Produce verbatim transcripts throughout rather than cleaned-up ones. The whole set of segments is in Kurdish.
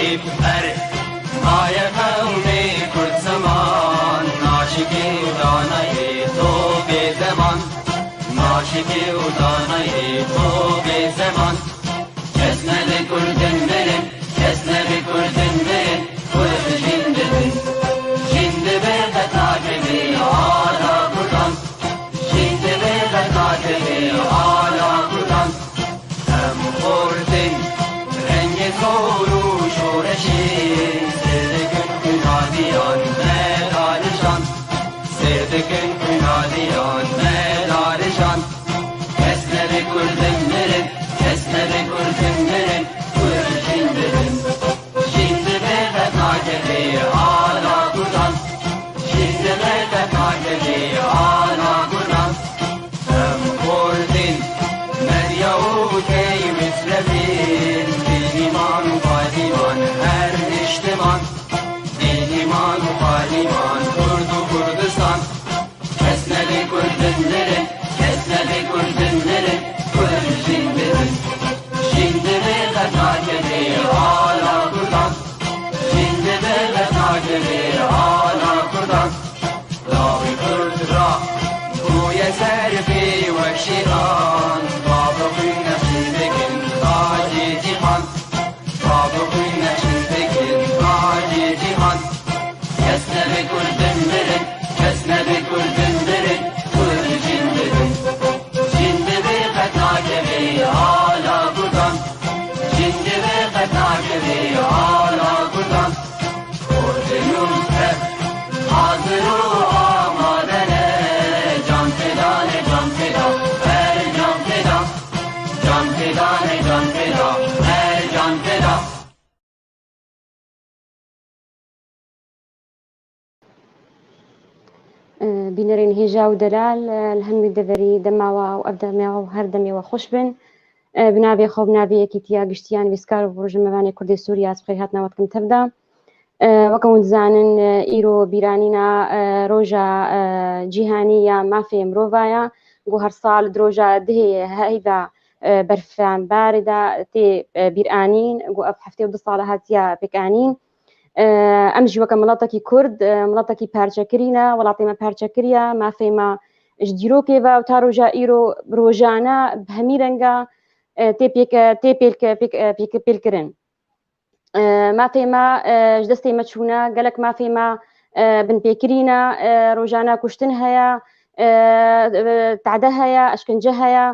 Erê, maye qewmê Kurd zeman, naşikê û danayê to bê zeman, naşikê û danayê to bê zeman. Kes nebe Kurdin mirin, kes nebe Kurdin mirin, Kurd jîn dibin. Jîn dibe qet nakeve ala Kurdan, jîn dibe qet nakeve ala Kurdan. Em xortin rengê zor û şoreşê, sêr dikin xwîna diyan me darijan, sêr dikin xwîna diyan me darijan. Kes nebe Kurdin mirin, kes nebe Kurdin mirin, Kurd jîn dibin. Jîn dibe qet nakeve ala Kurdan, jîn dibe qet nakeve ala Kurdan. Em xortin, medya û tey misrefîn, dîn, îman û payîman her niştiman. Dîn, îman û payîman, Kurd û Kurdistan. Kes nebe Kurdin mirin, kes nebe Kurdin mirin, Kurd jîn dibin. Jîn dibe qet nakeve ala Kurdan, jîn dibe qet nakeve ala Kurdan. Lawê Kurd ra bûye ser pê wek şêtan, bavê xwîn nexşî dikin tacê cîhan, bavê xwîn nexşî dikin tacê cîhan. Kes nebe Kurdin mirin, kes nebe Kurdin mirin, Kurd jîn dibin. Jîn dibe qet nakeve ala Kurdan, jîn dibe qet nakeve ala Kurdan. Kurdin û Kurd hazir û amade ne, can feda ne, can feda, her can feda. Can feda ne, can feda, her can feda. Bînerên hêja û delal, li hemî deverî dema we û ev dema we û her demê we xweş bin. Bi navê xwe, bi navê Yekîtiya Giştî ya Nivîskar û Rojnamevanê Kurdê Sûrî, ez bi xêrhatina we dikim tev de. Weke hûn dizanin, îro bîranîna roja cîhanî ya mafê mirova ye. Ku her sal di roja dihê heyva berfan barê de tê bîranîn, ku ev heftê û du sal e hatiye pêkanîn. Em jî weke miletekî Kurd, miletekî parçekirî ne, welatê me parçe kiriye, mafê me ji dîrokê ve û ta roja îro rojane bi hemî renga tê pêk, tê pêl, pêk, pêk, pêlkirin. Mafê me ji destê me çûne, gelek mafê me binpêkirî ne, rojane kuştin heye, tade heye, eşkence heye.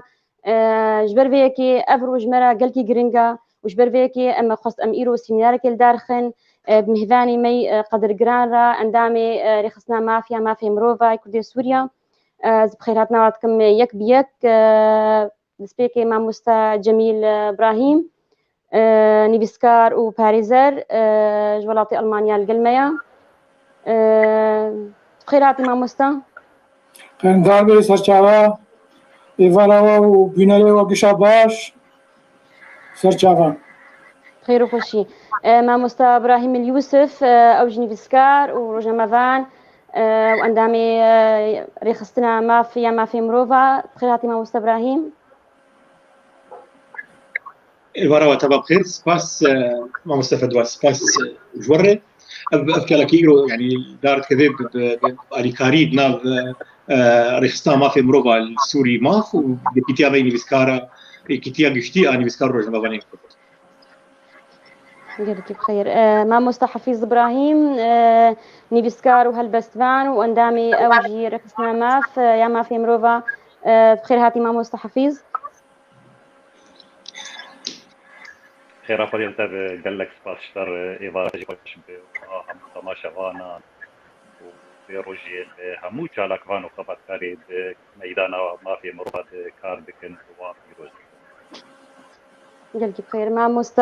Ji ber vê yekê ev roj me re gelkî giring e û ji ber vê yekê em xwest em îro semînarekê li dar xin, bi mêvanê me yî, e, qedirgiran re, endamê, e, Rêxistina Maf ya Mafê Mirova yê Kurdê Sûriye. Ez bi xêrhatina we dikim yek bi yek, e, destpêkê mamoste Cemîl, e, Brahîm, e, nivîskar û parêzer, e, ji welatê Elmanya li gel me ye. E, bi xêr hatî mamoste. Qendar be serçava, êvara we û bînerê we gişa baş, serçava. Xêr û xweşî. E, mamoste Brahîm El Yûsif, e, ew jî nivîskar û rojnamevan, e, û endamê, e, Rêxistina Maf ya Mafê Mirova. Bi xêr hatî mamoste Brahîm. Êvara we teva bi xêr, spas, e, mamoste Fedwa, spas, e, ji we re. Ev, ev çalakî îro, yanî, dar dikeve bi, bi, bi alîkarî di nav, e, Rêxistina Mafê Mirova li Sûrî Maf û yekîtiya me yê nivîskara, yekîtiya giştî a nivîskar û rojnamevanên Kurd. Gelekî bi xêr. E, mamoste Hafîz Ibrahîm, e, nivîskar û helbestvan û endamê ew jî Rêxistina Maf, e, ya Mafê Mirova, e, bi xêr hatî mamoste Hafîz. Xêra Xwedê li te be, gelek spas ji te re, êvara te jî xweş be û a hemû temaşevanan û vê rojê li hemû çalakvan û xebatkarê di meydana mafê mirova de kar dikin û wan pîroz dikin. Gelkî bi xêr. Mamoste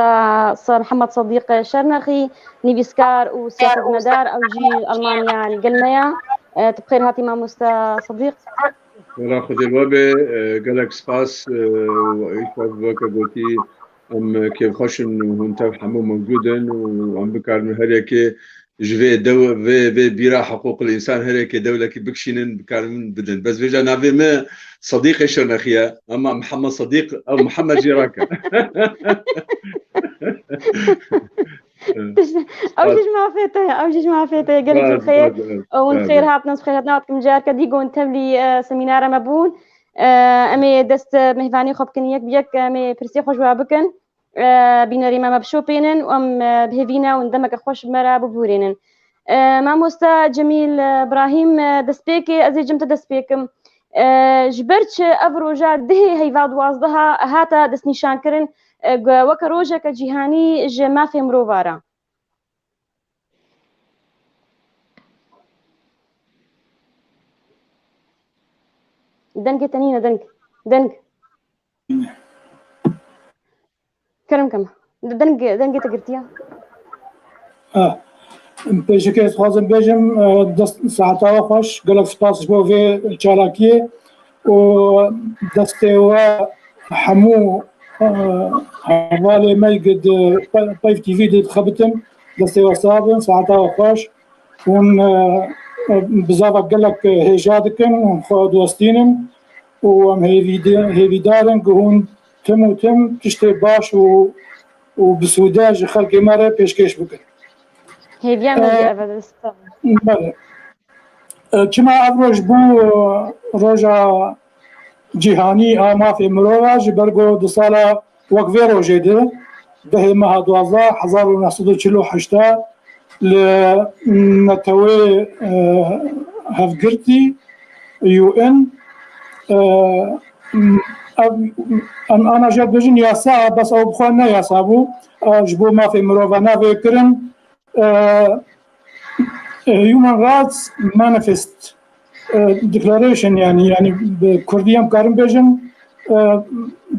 Sa-, Mihemed Sedîq Şernexî, nivîskar û siyasetmedar, ew jî Almanya li gel me ye. E, tu bi xêr hatî mamoste Sedîq. Wela Xwedê li we be, e, gelek spas, e, û îşev weke gotî em kêfxweş in û hûn tev hemû mewcûd in û em bikarin her yekê ji vê dew-, vê, vê bîra hiqûqil însan her yekê dewlekî bikişînin, bikarin bidin. Bes vêca navê me Sedîqê Şirnexî ye, ama Mihemed Sedîq, ew Mihemed jî rake. Ew jî ji mafê te ye, ew jî ji mafê te ye. Gelekî bi xêr. Hûn bi xêr hatin, ez bi xêr hatina dikim. Careke dî got tevlî, e, semînara me bûn. E, em ê dest, e, mêvanî xwe bikin yek bi yek, em ê pirsê xwe ji we bikin. E, bînerî me, me bişopênin û em, e, bi hêvî ne hûn demeke xweş bi me re bibûrênin. E, mamosta Cemîl, e, Brahîm, e, destpêkê, ez ê cim te destpêkim. E, ji ber çi ev roja dihê heyva duwazdeha hate destnîşankirin, e, gu-, weke rojeke cîhanî ji mafê mirova re? Dengê te nîne, deng. Deng. Kerem keme. Deng, dengê te girtiye. Ah, pêşeke ez dixwazim bêjim, e, dest, saeta we xweş, gelek spas ji bo vê çalakiyê û destê we hemû, e, hevalê me di Pe-, Peyv T V de dixebitin, destê we sax bin, saeta we xweş. Hûn, e, e, bizava gelek hêja dikin, hûn xwe dostînin û em hêvî-, hêvîdar in ku hûn tim û tim tiştê baş û, û bi sûde ji xelkê me re pêşkêş bikin. Hêviya me jî ev e, dest. Belê. E, çima ev roj bû, e, roja cîhanî a mafê mirova? Ji ber ku di sala wek vê rojê de, dehê meha duwazdeh, hezar û neh sed û çil û heşt li Netewê, e, Hevgirtî, U N, e, ev, em ana jê dibêjin yasa, bes ew bi xwe ne yasa bû, e, ji bo mafê mirova navê kirin, e, Human Rights Manifest, e, Declaration, yani, yani bi Kurdî em karin bêjin, e,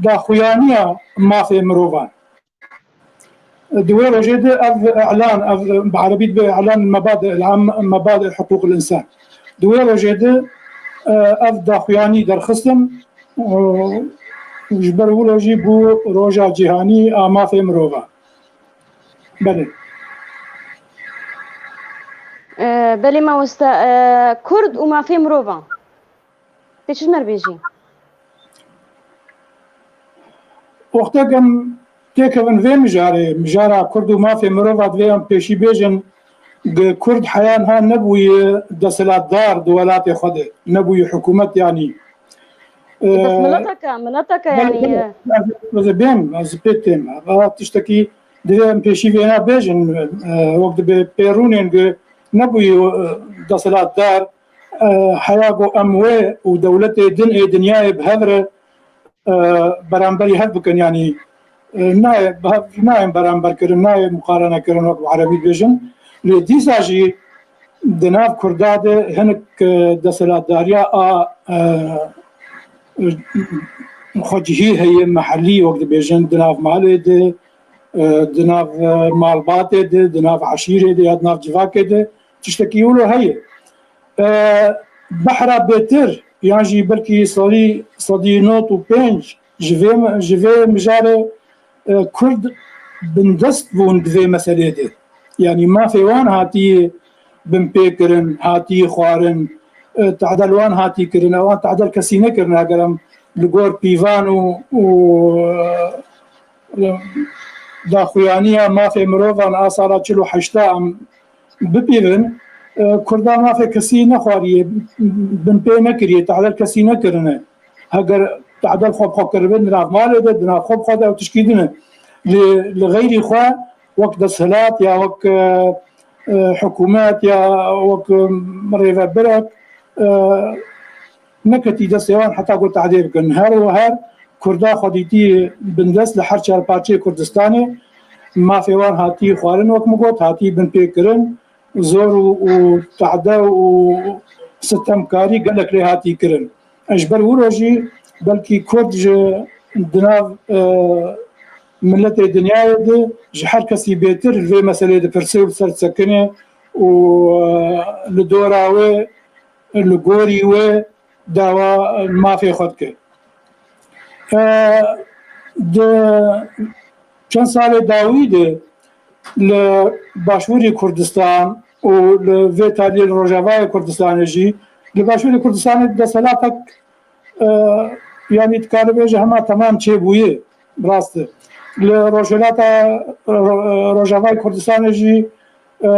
daxuyaniya mafê mirovan. Di wê rojê de ev îlan, ev bi erebî dibe îlan mebadi, îlan mebadi huquq insan. Di wê rojê de, e, ev daxuyanî derxistin, e, ji ber wilo jî bû roja cîhanî a mafê mirovan. Belê. E, belê mamoste, e, Kurd û mafê mirovan. Tê çi ji me re bêjî? Wextek em têkevin vê mijarê, mijara Kurd û mafê mirova, divê em pêşî bêjin, gi Kurd heya niha nebûye desthilatdar di welatê xwe de, nebûye hikûmet yanî. Bes, e, mileteke, mileteke belê, yanî, belê. Ez, ez ê bêm, ez pê têm. Eva tiştekî divê em pêşî vêna bêjin, e, wek dibe pêrûnên gi nebûyî, e, desthilatdar, e, heya ku em wê û dewletê din ê dinyayê bi hev re, e, beramberî hev bikin, yanî, e, nayê bi hev, nayên beramber kirin, nayê muqarene kirin, wek bi erebî dibêjin. Lê dîsa jî di nav Kurda de hinek, e, desthilatdariya a, e, xwecihî heye, mehellî wek dibêjin, di nav malê de, e, di nav, e, malbatê de, di nav eşîrê de ya di nav civakê de tiştekî wilo heye. E, behra bêtir yan jî belkî sedî, sedî nod û pênc ji vê, ji vê mijarê, e, Kurd bindest bûn di vê meselê de. Yanî mafê wan hatiye binpêkirin, hatiye xwarin, e, tehdel wan hatî kirin, ewan tehdel kesî nekirin. Eger em li gor pîvan û, û, e, daxuyaniya mafê mirovan a sala çil û heşta em bipîvin, e, Kurda mafê kesî nexwariye, binpê nekiriye, tehdel kesî nekirine. Heger tehdel xwe bi xwe kiribin, di nav malê de, di nav xwe bi xwe de ew tişkî din e. Li, li xeyrî xwe wek desthilat ya wek, e, e, hikûmet ya wek, e, rêvebirek, e, neketî destê wan heta ku tehdê bikin. Her û her Kurda xwe dîtî bindest li her çar parçeyê Kurdistanê. Mafê wan hatî xwarin, wek min got, hatî binpêkirin. Zor û, û tehde û sitemkarî gelek lê hatî kirin. Ji ber wilo jî belkî Kurd ji di nav, e, miletê dinyayê de ji her kesî bêtir li vê meselê dipirse û li ser disekine û, e, li dora wê, li gorî wê dawa mafê xwe dike. E, di çend salê dawî de li Başûrê Kurdistan û li vê taliyê li Rojavayê Kurdistanê jî, li Başûrê Kurdistanê desthilatek, e, yanî dikare bêje hema temam çêbûye, rast e. Li Rojhilata Ro-, Rojavayê Kurdistanê jî e,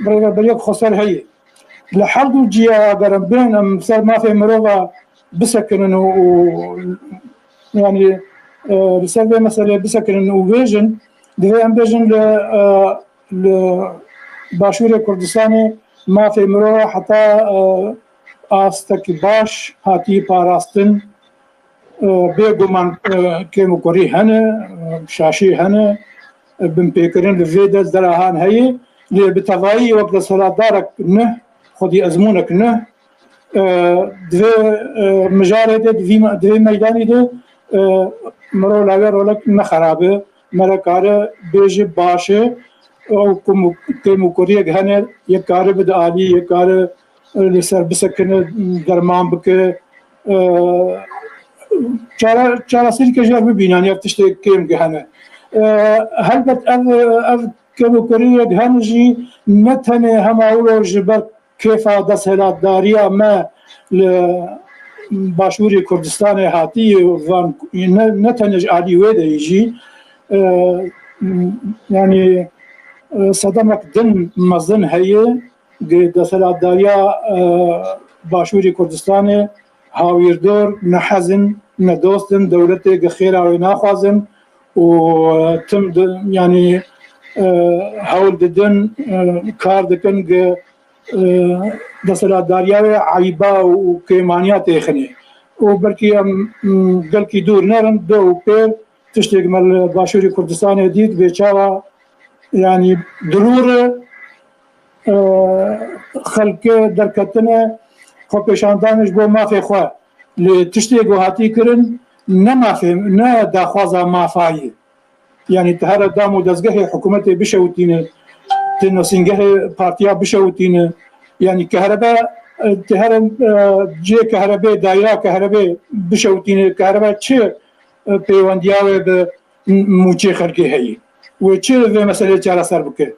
rêveberiyek xweser heye. Li her du ciya eger em bên em ser mafê mirova bisekinin û, û, yanî, e, li ser vê meselê bisekinin û bêjin, divê em bêjin li, e, li Başûrê Kurdistanê mafê mirova heta, e, astekî baş hatiye parastin. E, bêguman, e, kêmûkurî hene, e, şaşî hene, e, binpêkirin li vê de zerahan heye, lê bi tevayî wek desthilatdarek ne, xwedî ezmûnek ne, e, di vê, e, mijarê de, di vî me-, di vê meydanî de, e, mirov lawê rolek ne xerab e, mere kare bêje baş e, ew kum-, kêmûkuriyek hene, yek kare bide alî, yek kare, e, li ser bisekine, derman bike, e, çare-, çareserîke jê re bibînin, ev tiştê kêm hene. E, helbet ev, ev kêmûkuriyek hene jî ne tenê hema wilo ji ber kêfa desthilatdariya me li Başûrê Kurdistanê hatî, van ne, ne tenê ji alî wê de yî jî, e, yanî, e, sedemek din mezin heye. Desthilatdariya, e, Başûrê Kurdistanê hawîrdor, ne hez in, ne dost in, dewletê gi xêra wê naxwazin û, e, tim di, yanî, e, hewl didin, e, kar dikin gi, e, desthilatdariya wê eyba û kêmaniya têxinê. Û belkî em, m, gelkî dûr nerin, do û pêr tiştê gi me li Başûrê Kurdistanê dît, bê çawa, yanî, dirûr e, e, xelk derketine xwepêşandanê ji bo mafê xwe. Lê tiştê ku hatî kirin ne mafê, ne daxwaza mafa ye. Yanî tu here dam û dezgehê hikûmetê bişewitîne, tu nasîngehê partiya bişewitîne. Yanî kehrebe, e, tu here, e, cihê kehrebê, dayira kehrebê bişewitîne. Kehrebe çi, e, pêwendiya wê bi mûçê xelkê heye. Wê çi vê meseleyê çareser bike?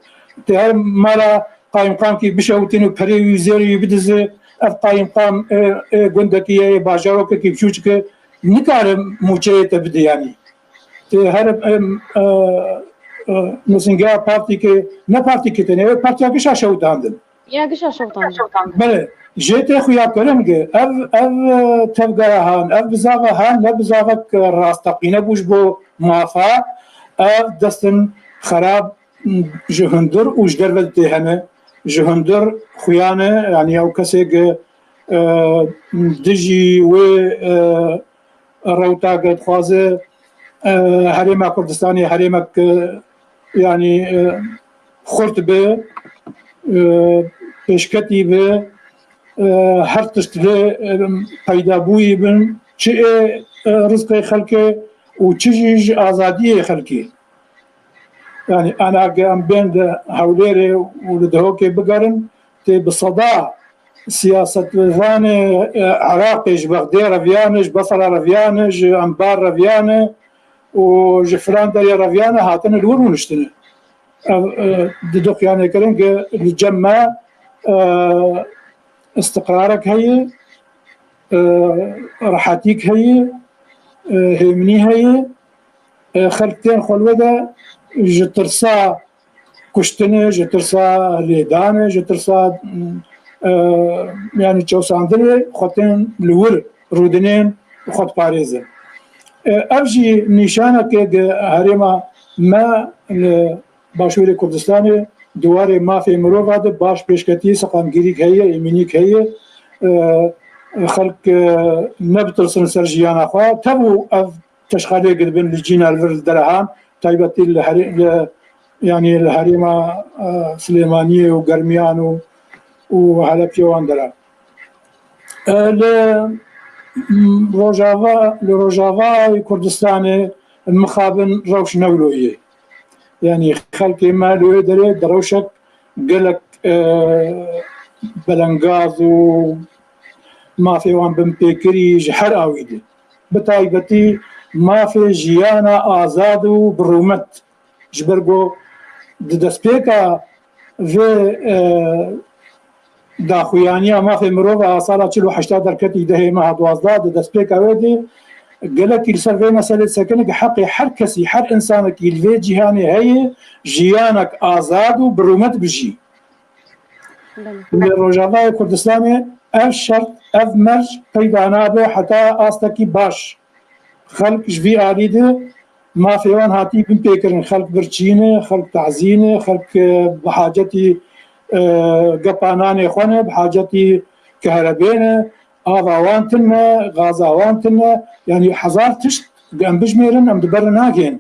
Tê her mala qayîmqamkî bişewitîn û perê wî zêrê wî bidize, ev qayîmqam ê, ê gundekî ye, ê bajarokekî biçûçik e, nikare mûçeyê te bide yanî. Tê her, em, e, e, nusîngeha partîkê, ne partîkê tenê, ew partiya gişa şewitandin. Ya gişa şewitandin. Belê, jê tê xuyakirin ki ev, ev, e, tevgera han, ev bizava han, ne bizavek, e, rasteqîne bû ji bo mafa, ev destin xerab, m, ji hundir û ji derve tê hene, ji hundir xuya ne, yanî ew kesê ki, e, dijî wê, e, rewta ki dixwaze, e, Herêma Kurdistanê herêmek, e, yanî, e, xurt be, e, pêşketî be, e, her tişt lê, e, peydabûyî bin, çi ê, e, rizqê xelkê û çi jî ji azadiyê xelkê. Yanî, ana ge em bên di Hewlêrê û li Dihokê bigerin, tê bi seda siyasetvanê, e, Iraqê ji Bexdê reviyane, ji Besra reviyane, ji Enbar reviyane û ji filan derê reviyane hatine li wir rûniştine. Ev, e, di du xuyanê kirin ki li cem me, e, istiqrarek heye, e, rehetîk heye, e, hêminî heye, e, xelk tên xwe li we de ji tirsa kuştinê, ji tirsa lêdanê, ji tirsa, e, yanî çewsandinê xwe tên li wir rûdinên xwe diparêzin. E, ev jî nîşaneke di herêma me li Başûrê Kurdistanê di warê mafê mirova de baş pêşketî, seqamgirîk heye, êmînîk heye. E, xelk, e, nebitirsin ser jiyana xwe. Tev û ev teşxalê giribin li cîna li vir li derehan, taybetî li herê-, li, yanî li herêma, e, Silêmaniyê û Germiyan û, û Helepiyê wan dera. E, li, m, Rojava, li Rojavayê Kurdistanê mixabin rewş ne wilo ye. Yanî xelkê me li wê derê di rewşek gelek, e, belengaz û mafê wan binpêkirî ji her awî de. Bi taybetî mafê jiyana azad û bi rûmet. Ji ber ku di destpêka vê, e, daxuyaniya mafê mirov a sala çil û heşta derketî dehê meha duwazdeh di destpêka wê de, Gelekî li ser vê meselê sekine ku heqê her kesî, her insanekî li vê cîhanê heye, jiyanek azad û bi rûmet bijî. Belê. Li Rojavayê Kurdistanê ev şert, ev merc peyda nabe heta astekî baş. Xelk ji vî alî de mafê wan hatî binpêkirin. Xelk birçî ne, xelk tazî ne, xelk, e, bi hacetî, e, gepa nanê xwe ne, bi hacetî keherebê ne, ava wan tune, gaza wan tune. Yanî hezar tişt em bijmêrin, em di ber nakên.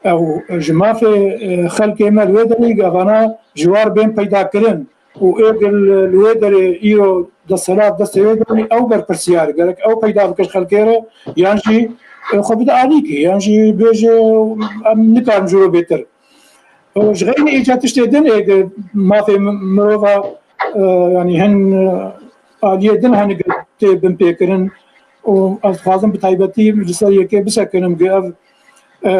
Ew ji mafê, e, xelkê me li wê derê, evana ji war bên peyda kirin. Û êgil li wê derê îro desthilat destê wê derê, ew berpirsiyar e. Gerek ew peyda bike ji xelkê re, yan jî, e, xwe bide alîkî, yan jî bêje, em nikarin ji wê bêtir. Û ji xeyrî îca tiştê din ê mafê mi-, mirova, e, yanî hin, e, aliyê din hene tê binpêkirin. Û ez dixwazim bi taybetî li ser yekê bisekinim ku ev, e,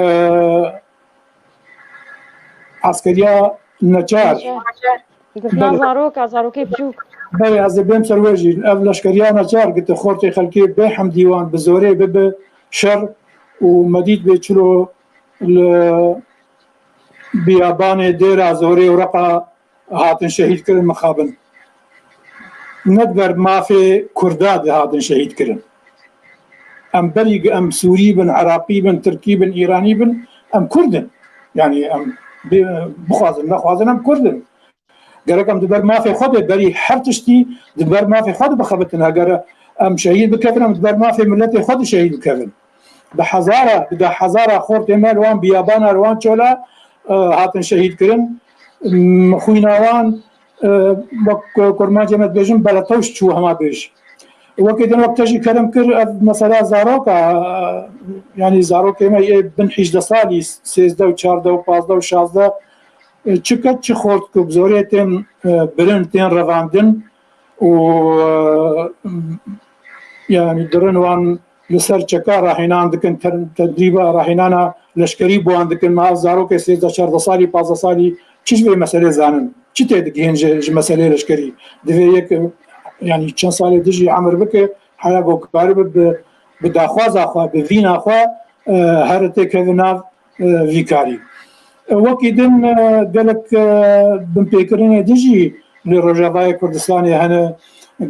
Eskeriya neçar. Girtina Belê. Zaroka, zarokê biçûk. Belê, ez ê bêm ser wê jî. Ev leşkeriya neçar gite xortê xelkê bê hemdî wan bi zorê bibe şer û me dît bê çilo li biyabanê Dêra Zorê û Reqa hatin şehîd kirin mixabin. Ne di ber mafê Kurda de hatin şehîd kirin. Em berî em Sûrî bin, Iraqî bin, Tirkî bin, Îranî bin, em Kurd in. Yanî em bê-, bixwazin, nexwazin em Kurd in. Gerek em di ber mafê xwe de berî her tiştî di ber mafê xwe de bixebitin. Heger em şehîd bikevin, em di ber mafê miletê xwe de şehîd bikevin. Bi hezara, bi deh hezara xortê me li wan biyabana, li wan çola, e, hatin şehîd kirin. M-, xwîna wan, e, wek kurmancê me dibêjin, beletewş çû hema bêj. Wekî din wek te jî kerem kir, ev mesela zaroka, e, yanî zarokê me yê bin hîjdeh salî, sêzdeh û çardeh û pazdeh û şazdeh, e, çi ket çi xort ku bi zorê tên, e, birin, tên revandin û, e, yanî dirin wan li ser çeka rahînan dikin, ter-, tedrîba rahînana leşkerî bi wan dikin. Ma ev zarokê sêzdeh çardeh salî, pazdeh salî çi ji vê meselê zanin? Çi tê digihên ji, ji meselê leşkerî? Divê yek, yanî çend salê dijî emir bike, heya ku karibe bi, bi daxwaza xwe, bi vîna xwe, e, here têkeve nav, e, vî karî. E, wekî din, e, gelek, e, binpêkirinê dijî li Rojavayê Kurdistanê hene,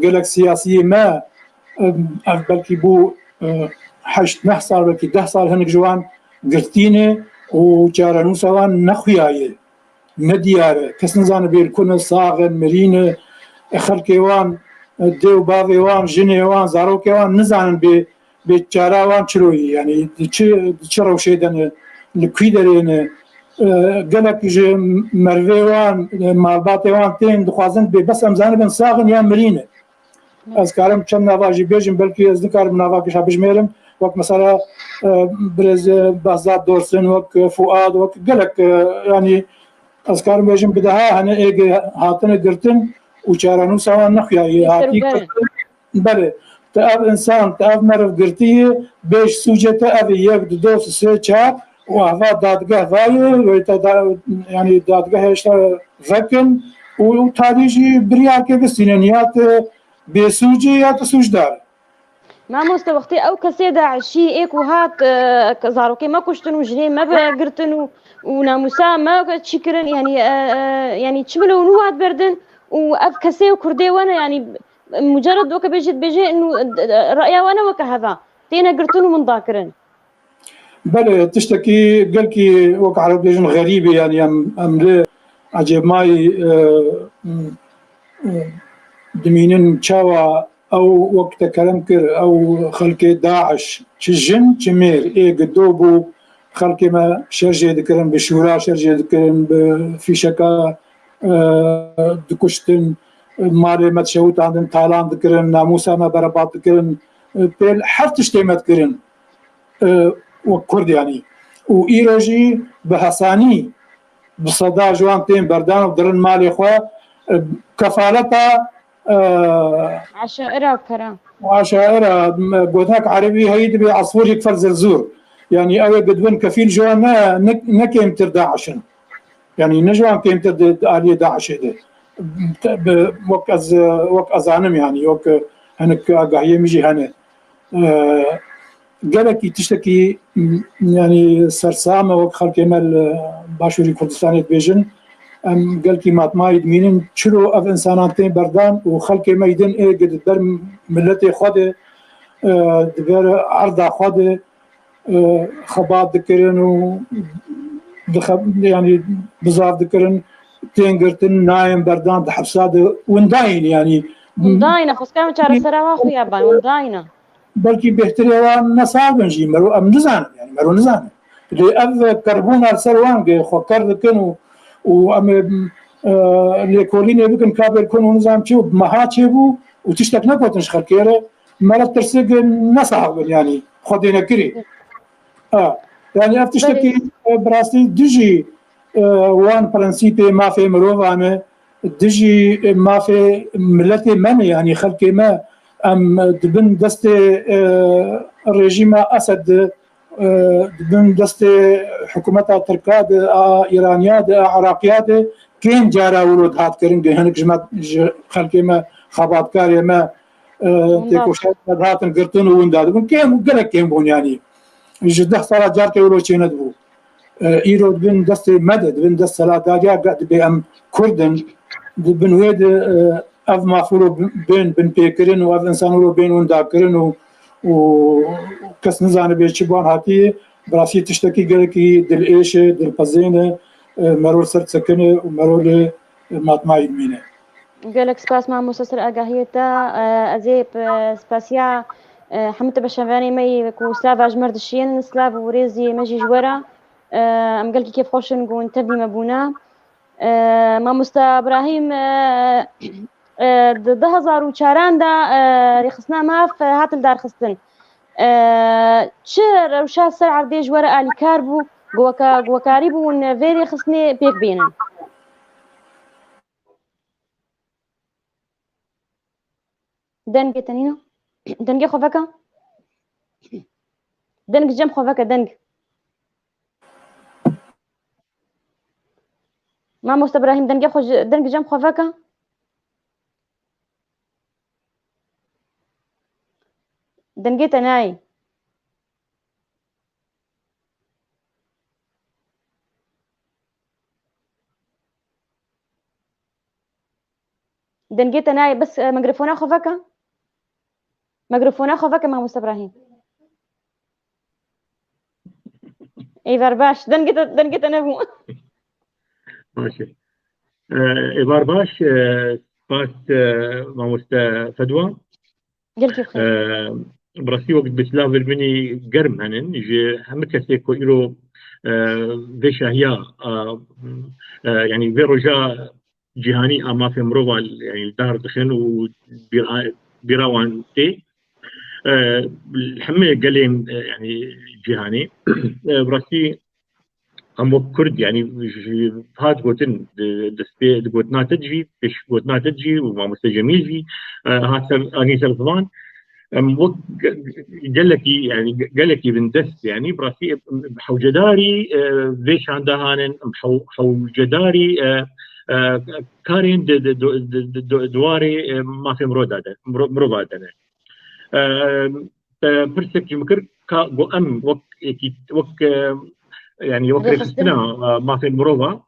gelek siyasiyê me, e, ev belkî bû, e, heşt neh sal, belkî deh sal hinek ji wan girtî ne û çarenûsa wan nexuyaye, ne diyar e. Kes nizane bê li ku ne, sax in, mirî ne, e, xelkê wan, e, dê û bavê wan, jinê wan, zarokê wan nizanin bê, bê çara wan çiroyî, yanî di çi, di çi rewşê de ne, li kwî derê ne, e, gelek ji mervê wan, e, malbatê wan tên dixwazin bê bes em zanibin sax in ya mirî ne. Ez karim çend nava jî bêjim, belkî ez nikarim nava giş bijmêrim. Wek mesela, e, birêz, e, Behzat Dorsin, wek, e, Fuad, wek gelek, e, yanî ez karim bêjim bi deha hene êgê hatine girtin û çarenûsa wan nexuyayî hatî girtin. Belê, te ev însan, te ev meriv girtiye, bêj sûcê te ev e, yek, du, do, sê, çar û ava dadgeh vayê, wê te da, yanî dadgehê işte vekin û, û tarî jî biryarkê bistînin, ya te bêsûc e ya te sûcdar. Mamoste, wextê ew kesê DAIŞî ê ku hat, e, zarokê me kuştin û jinê me girtin û, û namûsa me çî kirin, yanî, e, e, yanî çi milo nû hat berdin û ev kesê û kurdê we ne, yanî mucerred weke bêjî dibêje nû, e, reya we ne weke heva. Têne girtin û minda kirin. Belê, tiştekî gelkî wek ereb bêjin xerîb e, yanî em, em li ecêbmayî, e, e, dimînin çawa ew wek te kerem kir, ew xelkê DAIŞ, çi jin, çi mêr, ê gido bû, xelkê me şer jê dikirin, bi şûra şer jê dikirin, bi fîşeka, e, dikuştin, malê me dişewitandin, talan dikirin, namûsa me berebat dikirin, e, pêl her tiştê me dikirin. E, wek Kurd, yanî. Û îro jî bi hesanî bi seda ji wan tên berdan û dirin malê xwe, e, kefaleta, e, Eşaira kara. Eşaira, m-, gotinek erebî heyî dibê esfûr yekfel zilzûr. Yanî ew ê gidbin kefîl ji wan ne, ne, ne kêmtir DAIŞ in. Yanî ne ji wan kêmtir di, di aliyê DAIŞê de. Te-, bi, wek ez, wek ez zanim, yanî wek hinek agahiyê min jî hene. E, Gelekî tiştekî, m-, yanî sersam e, wek xelkê me li Başûrî Kurdistanê dibêjin. Em gelkî matmayî dimînin. Çilo ev însanan tên berdan û xelkê me yî din ê di ber miletê xwe de, e, di ber erda xwe de, e, xebat dikirin û dixe-, yanî bizav dikirin, tên girtin, nayên berdan, di hepsa de windayîn, yanî Windayîne, xweskan çaresera wa xuya ban, windayîne. Belkî bêhtirê wan nesax bin jî, mero em nizanin, yanî mero nizanin. Lê ev kerbûna li ser wan ge xwe ker dikin û, û em ê, e, lêkolînê bikin, kabêl kun û nizam çi û meha çêbû û tiştek negotin ji xelkê re, mera tirsê ge nesax bin, yanî xwe dê nekirî. Ha, yanî ev tiştekî, e, bi rastî dijî, e, wan prensîpê mafê mirovan e, dijî, e, mafê miletê me ne, yanî xelkê me, em di bin destê, e, rejîma Esed de, e, di bin destê hikûmeta Tirka de, a Îraniya de, a Iraqiya de, kêm cara wilo dihat kirin, hinek ji me, ji xelkê me, xebatkarê me, e, Winda. Têkoşerê me dihatin girtin û winda dibûn. Kêm, gelek kêm bûn yanî. Ji deh sala carkê wilo çênedibû. E, îro di bin destê me de, di bin dest seladariya ge-, dibê em Kurd in, di bin wê de, e, ev maf wilo bin, bin pêkirin û ev însan wilo bên windakirin û, û kes nizanibe çi ban hatiye. Bi rastî tiştekî gelekî dilêş e, dilpezên e, e, mero li ser sekine û mero li matmayî dimîne. Gelek spas mamoste ser agahiyê te. E, ez ê p-, spasiya, e, hemû te beşevanê me yê ku slava ji me re dişînin, slav û rêzê me jî ji we re. E, em gelkî kêfxweş in ku hûn tevlî me bûne. E, mamoste Ibrahîm, e, e, di du hezar û çaran de, e, rêxistina maf, e, hat lidarxistin. E, çi rewşa ser erdê ji we re alîkar bû, ku weke-, ku wekarî bû hûn vê rêxistinê pêk bînin? Dengê te nîne? Dengê xwe veke. Deng cem xwe veke, deng. Mamoste Ibrahîm, dengê xwe ji, deng cem xwe veke. Dengê te nayê. Dengê te nayê, bes, e, mikrofona xwe veke. Mikrofona xwe veke, Mamoste Ibrahîm. Êvar baş. Dengê te, dengê te nebû. Baş e. E, êvar baş, e, spas, e, mamoste Fedwa. Gelkî xêr. E, bi rastî wek bi silavê min germ henin ji hemû kesê ku îro, e, vê şahiya, e, e, yanî vê roja cîhanî a mafê mirova, yanî li dar dixin û bîra, bîra wan tê. E, hemê gelên, e, yanî cîhanê. E, bi rastî em wek Kurd, yanî ji hat gotin, di, di spê, di gotina te jî, pêş gotina te jî û mamoste Cemîl jî, e, hat ser, anî ser ziman. Em wek ge-, gelekî, yanî ge-, gelekî bindest, yanî bi rastî em hewcedarî, e, vê çanda hanin, em hew-, hewcedarî, e, e, karên di, di, di, di, di, di, di warê, e, mafê mirova de, miro-, mirova de ne. E, e, pirsek ji min kir, ka, got em wek êkî, wek, e, yanî wek rêxistina, e, mafên mirova,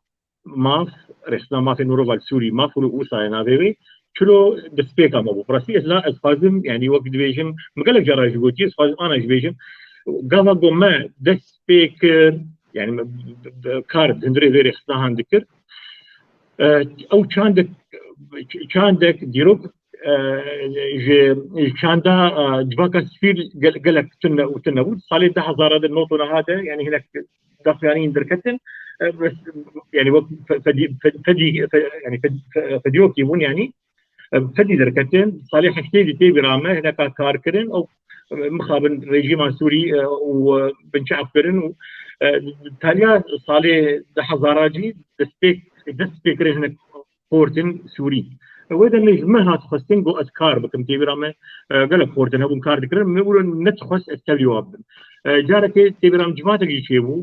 maf, rêxistina mafên mirova li Sûrî, maf û wisa ye navê wê, çilo destpêka me bû. Bi rastî ez la, ez xwazim, yanî wek dibêjim, min gelek cara jî gotiye, ez xwazim ana jî bêjim. Gava ku me dest pê kir, yanî me, kar di hundirê vê rêxistina han dikir, e, ew çandek, çandek dîrok, e, ji, ji çanda, e, civaka sivîl gel-, gelek tune û tune bû. Salê du hezar de not û niha de, yanî hinek daxuyaniyên derketin, e, bes, yanî wek fe-, fedî, fe-, fedî, fe-, yanî fedî, fe-, fedîyokî bûn, yanî, e, fedî derketin. Salê heştê de tê bîra me, hineka kar kirin, ew, e, mixabin rejîma Sûrî, e, û, e, binçav kirin û, e, taliya salê du hezar jî destpêk, dest pê kirin hinek xortin Sûrî. Wê demê ji me hat xwestin ku ez kar bikim. Têbîra me, e, gelek xortin hebûn kar dikirin. Min wilo nedixwest ez tevlî wan bibim. E, carekê têbîra min civatek jî çêbû.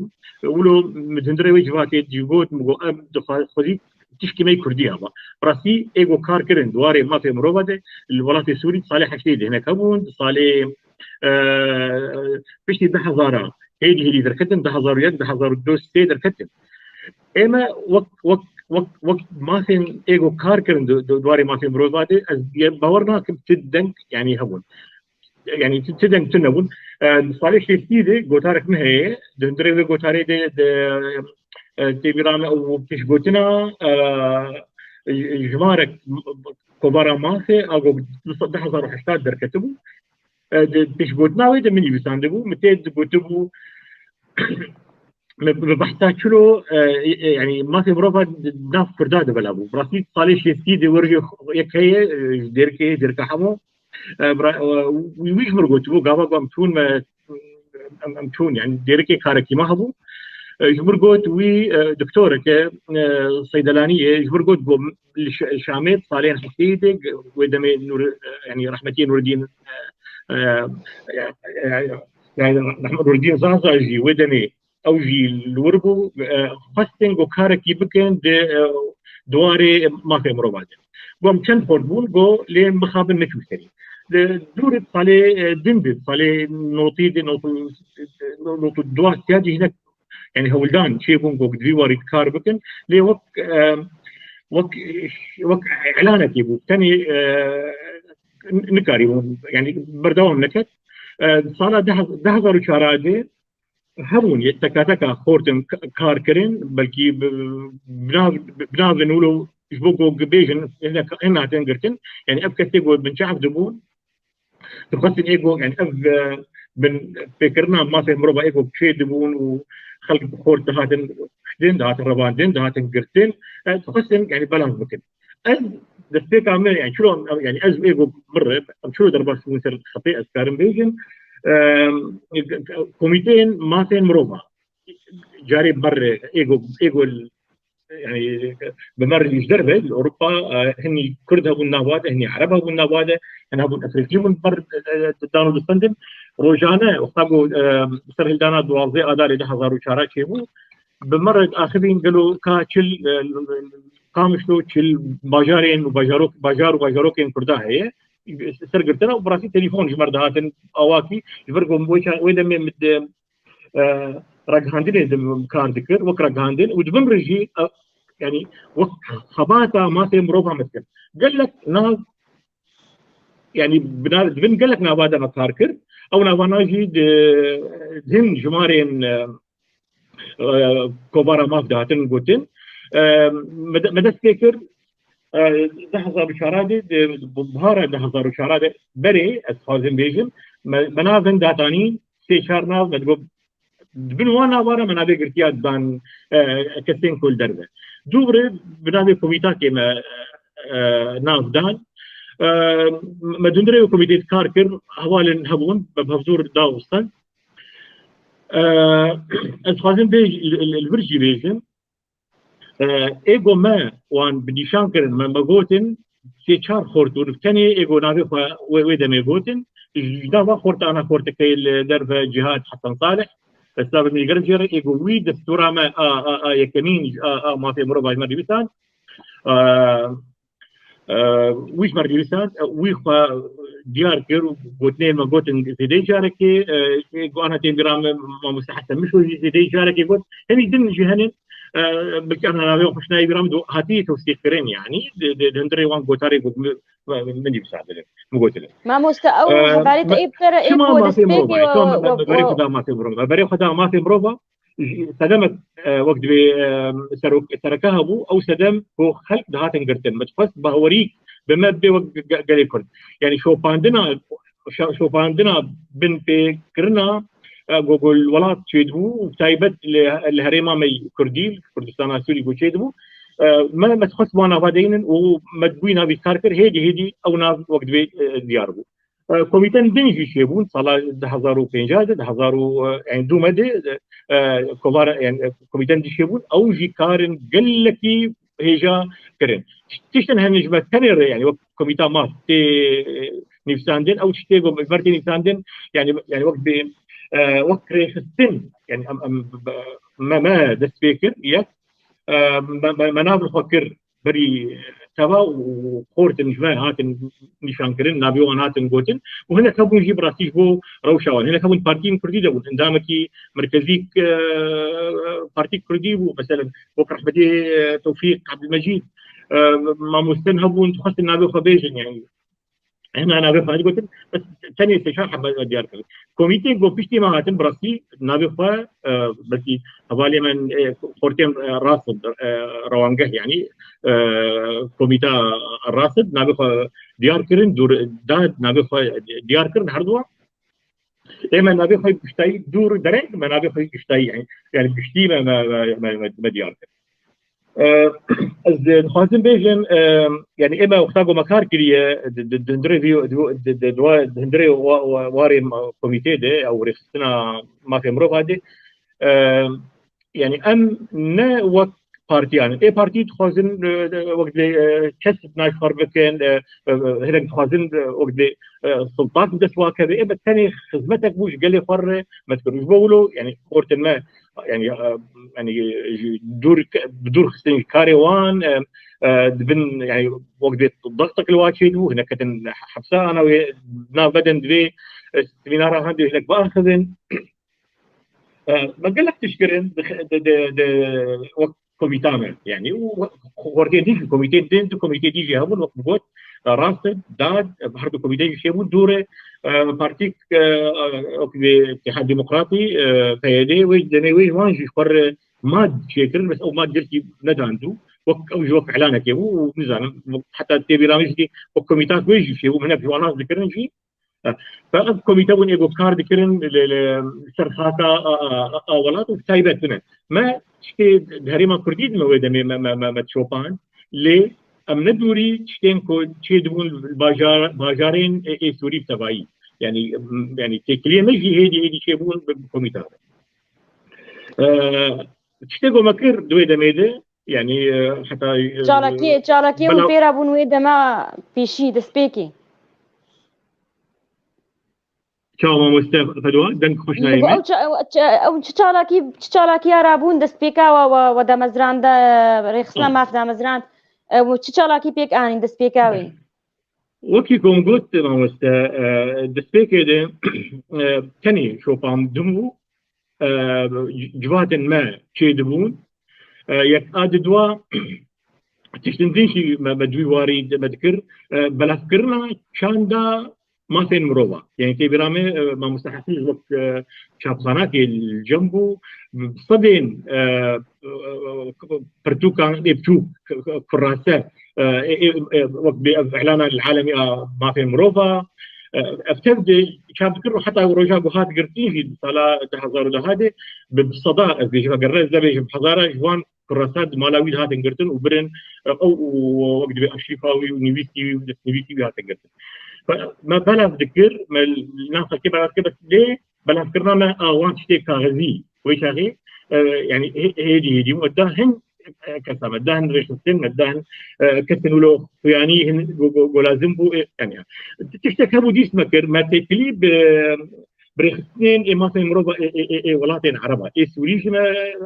E, wilo min di hundirê wê civatê jî got, min got, em dixwa-, xwezî tişkî me yê Kurdî heba. Bi rastî ê ku kar kirin di warê mafê mirova de li welatê Sûrî di salê heştê de hinek hebûn, di salê e, piştî du hezara hêdî hêdî derketin, du hezar û yek, du hezar û du sê derketin. Ême wek, wek, wek, wek mafên êgo kar kirin di, di, di warê mafê mirova de, ez ye-, bawer nakim ti deng, yanî hebûn. Yanî ti, ti deng tune bûn. E, di salê şêstî de gotarek min heye, di hundirê wê gotarê de, de, e, tê bîra me û pêşgotina, e, jimarek kovara mafê, a go du hezar û heştê derketibû. E, di pêşgotina wê de min nivîsandibû, min tê digotibû, me, me behsa çilo, e, e, yanî mafê mirova di nav Kurda de bela bû. Bi rastî salê şêstî de werjê yek heye, e, ji Dêrikê, Dêrika Hemo. E, bira-, e, wî, wî ji mir gotibû, gava ku em çûn me, em, em çûn, yanî Dêrikê karekî me hebû. E, ji mir got wî, e, doktorek e, e, seydelanî ye, ji mir got ku li Ş-, Şamê salên heştê de, wê demê Nur, e, yanî rehmetiyê Nurdîn, e, e, e, e, yanî Nurdîn Zaza jî wê demê ew jî li wir bû, e, xwestin ku karekî bikin di, e, di warê mafê mirova de. Got, em çend xort bûn, got, lê mixabin neçû serî. Di dûr salê, e, din de, salê notî de, not û, not û du siyadî hinek, yanî hewldan çêbûn ku di vî warî kar bikin, lê wek, e, wek, wek îlanekê bû, tenê, e, nikarîbûn, yanî berdewam neket. E, sala du hezar û çar de, hebûn yê teka teka xortin k-, kar kirin, belkî bi, bi nav, bi navên wilo ji bo ku bêjin, hin, hin hatin girtin. Yanî ev kesê ku binçav dibûn, dixwestin ê ku, yanî ev, e, bin pêkirina mafê mirova ê ku çê dibûn û xelk bi xort dihatin kuştin, dihatin revandin, dihatin girtin, e, dixwestin, yanî balans bikin. Ez destpêka me, yanî çilo, yanî ez ê ku mir re, em çilo derbas bûn ser xetê, ez karim bêjim, e, komîteyên mafên mirova, carê ber ê ku, ê ku, yanî bi mer ji derve, li Ewropa, e, hinî Kurd hebûn nava de, hinî Ereb hebûn nava de, hin hebûn Efrîkî bûn ber, e, dan û distendin. Rojane, wexta ku, e, serhildana duwazdeh Adarê du hezar û çar çêbû, bi merek axivîn gelo ka çil, e, Qamişlo, çil bajarên û bajarok, bajar û bajarokên Kurda heye, sergirtina û bi rastî telefon ji mer dihatin awakî, ji ber ku wê ça-, wê demê min di, e, raghandinê de kar dikir, wek raghandin û di bin re jî, e, yanî wek xebata mafê mirova me dikir. Gelek nav, yanî bi nav, di bin gelek nava de me kar kir. Ew navana jî di, di hin jimarên, e, e, kovara maf dihatin gotin. E, me de-, me dest pê kir, e, du hezar û çar de, di, di bihara du hezar û çar de berê, ez dixwazim bêjim, me, me navên datanî, sê çar nav, me digot, di bin wan nava re me navê girtiya dan, e, kesên ku li derve. Dû re bi navê komîtakê me, e, nav dan. E, me dundirê wê komîtê kar kir, hevalên hebûn, me bi hevzûr da û stend. E, ez dixwazim bêj-, li, li, li vir jî bêjim, e, ê ku me wan bi nîşan kirin, me, me gotin, sê çar xort û tenê ê ku navê xwe wê, wê demê gotin, ji nava xortana xortekê li derve Cihad Hesen Salih, ez silavê min li gel jê re, ê ku wî destûra me a, a, a yekemîn, a, a mafê mirova ji me re nivîsand, e, e, wî ji me re nivîsand, e, wî xwe diyar kir û gotinên me gotin zêdeyî carekê, e, ê ku ana tên bîra me, mamoste Hesen Mişo jî zêdeyî carekê got, hinî din jî hene, e, belkî ana navê xwe şinayî bîra min, hatî tewsîqkirin, yanî di, di, di hundirê wan gotarê got min, min nivîsandine, min gotine. Mamoste, ew E, hevalê te me-, ê bere, ê çima ku mafê destpêkê mirova, e, çima me, me, me berê xwe da mafê mirova, me berê xwe da mafê mirova, ji-, sedemek, e, wek divê, e, serok-, sereke hebû, ew sedem ku xelk dihatin girtin. Me dixwest bawerî bi me bê wek ge-, gelê Kurd. Yanî şopandina, şa-, şopandina binpêkirina, e, ku, ku li welat çêdibû û bi taybet li, li herêma me Kurdî, li Kurdistana Sûrî ku çêdibû, e, me, me dixwest wan ava deynin û me di wî navî kar kir, hêdî hêdî ew nav wek divê, e, diyar bû. E, komîtên din jî çêbûn, sala du hezar û pênc de, du hezar û, e, yanî dû me de, e, kovara, yanî, e, komîtên din çêbûn, ew jî karin gelekî hêja kirin. Tiştên hene ji me tenê re, yanî wek komîta maf tê, e, nivîsandin, ew tiştê ku ji me re tê nivîsandin, yanî, yanî wek bi, e, wek rêxistin, yanî em, em, me, me dest pê kir, yek, e, me, me, me nav li xwe kir, berî teva û xortin ji me hatin nîşankirin, navê wan hatin gotin û hinek hebûn jî bi rastî ji bo rewşa wan. Hinek hebûn partiyên kurdî de bûn, endamekî merkezî, e, partî kurdî bû, meselen wek rehmetî, e, Tewfîq Ebdilmecîd, e, mamosten hebûn, dixwestin navê xwe bêjin, yanî hema navê xwe digotin, bes tenê sê çar hebe diyar kirin. Komîtê ku piştî me hatin, bi rastî navê xwe, e, belkî hevalê me, e, xortên, e, Rasid, e, Rewangeh, yanî, e, komîta Rasid navê xwe diyar kirin, dûr, da navê xwe diyar kirin herduwa. Ê me navê xwe giştayî dûr dereng, me navê xwe giştayî, yanî, yanî giştî me, me, me, me, me, me diyar kir. E, ez dixwazim bêjim, e, yanî ê me wexta ku me kar kiriye, di, di, di hundirê vî, di, di, di, di wa-, di hundirê wa-, wa-, warê ma-, komîtê de, ew rêxistina mafê mirova de, e, yanî em ne wek partiyan in. Ê partî dixwazin, e, wek dibê, e, kes nayê xwe bikin, e, e, e, hinek dixwazin, e, wek dibê, e, sultan bi dest wa keve. Ê me tenê xizmetek bû ji gelê xwe re me dikir. Ji bo wilo, yanî xortên me, yanî, e, yanî ji dûr, bi dûr xistin ji karê wan, e, e, dibin, yanî wek dibê dextek li wa çêdibû, hinek ketin hepsa, ana wê nav bedin, dibê, e, semînara handê hinek biaxivin. E, me gelek tişt kirin di, di, di, di, wek komîta me, yanî, û xortiyên din jî, komîteyên din, du komîteyê din jî hebûn, wek min got, e, Rasid, Dad, e, her du komîteyê jî çêbûn dûrê, e, partîk, e, e, wek vê Îtîhad Demokratî, e, P Y D, wê demê wê ji wan jî xwe re mad çêkirin, bes ew mad gelkî nedandû, wek ew jî wek îlanekê bû û nizanim, heta tê bîra min jî wek komîta wê jî çêbû, hinek ji wan nas dikirin jî, Ev komîte bûn ê ku kar dikirin li, li ser xaka a, a, a, a welat û taybet bûne. Me tiştê di herêma Kurdî de me wê demê me, me, me, me çopand. Lê em ne dûrî tiştên ku çê dibûn li bajar, bajarên ê, ê Sûrî bi tevayî. Yanî, yanî têkiliyê me jî hêdî hêdî çêbûn bi, bi komîta re. E, tiştê ku me kir di wê demê de, yanî, e, heta, e, Çalakiyê, çalakiyê hûn bela- pê re bûn wê dema pêşî destpêkê. Çawa mamoste Fedwa, deng xweş nayê me. Ew ça-, ew ça-, ew çi çalakî, çi çalakiya rabûn destpêka we, we, we damezrand, e, rêxistina maf damezrand. E, û çi çalakî pêk anîn destpêka wê? Wekî ku min got, mamoste, e, destpêkê de, e, tenê şopandim bû, e, civatên me çêdibûn. E, yek a di dua tiştin din jî me, me di wî warî de me dikir, e, belafkirina çanda mafên mirova. Yanî tê bîra me, e, mamoste Hafîz wek, e, çapxanakê li cem bû, bi sedên, e, e, pirtûkan ê biçûk, kurase, e, ê, ê, ê, wek bê ev îlana li alemî a mafên mirova, e, ev tev de çap dikir û heta roja ku hat girtin jî di sala du hezar û deh de bi, bi seda, ez bêjim, eger ez nebêjim hezara ji wan kurasa di mala wî de hatin girtin û birin, e, ew û wek dibê arşîfa wî û nivîsî wî û destnivîsî wî hatin girtin. Be-, me belav dikir, me li nav xelkê belav dikir, bes lê belavkirina me a wan tiştê kaxizî wê çaxê, e, yanî hê-, hêdî hêdî me da hin, e, kesa me da hin rêxistin, me da hin, e, kesên wilo xuyanî hin go, go, go lazim bû, e, yanî tiştek hebû dîs me kir, me têkilî bi, bi rêxistinên ê mafên mirova ê, ê, ê, ê welatên Ereba. Ê Sûrî jî me, e,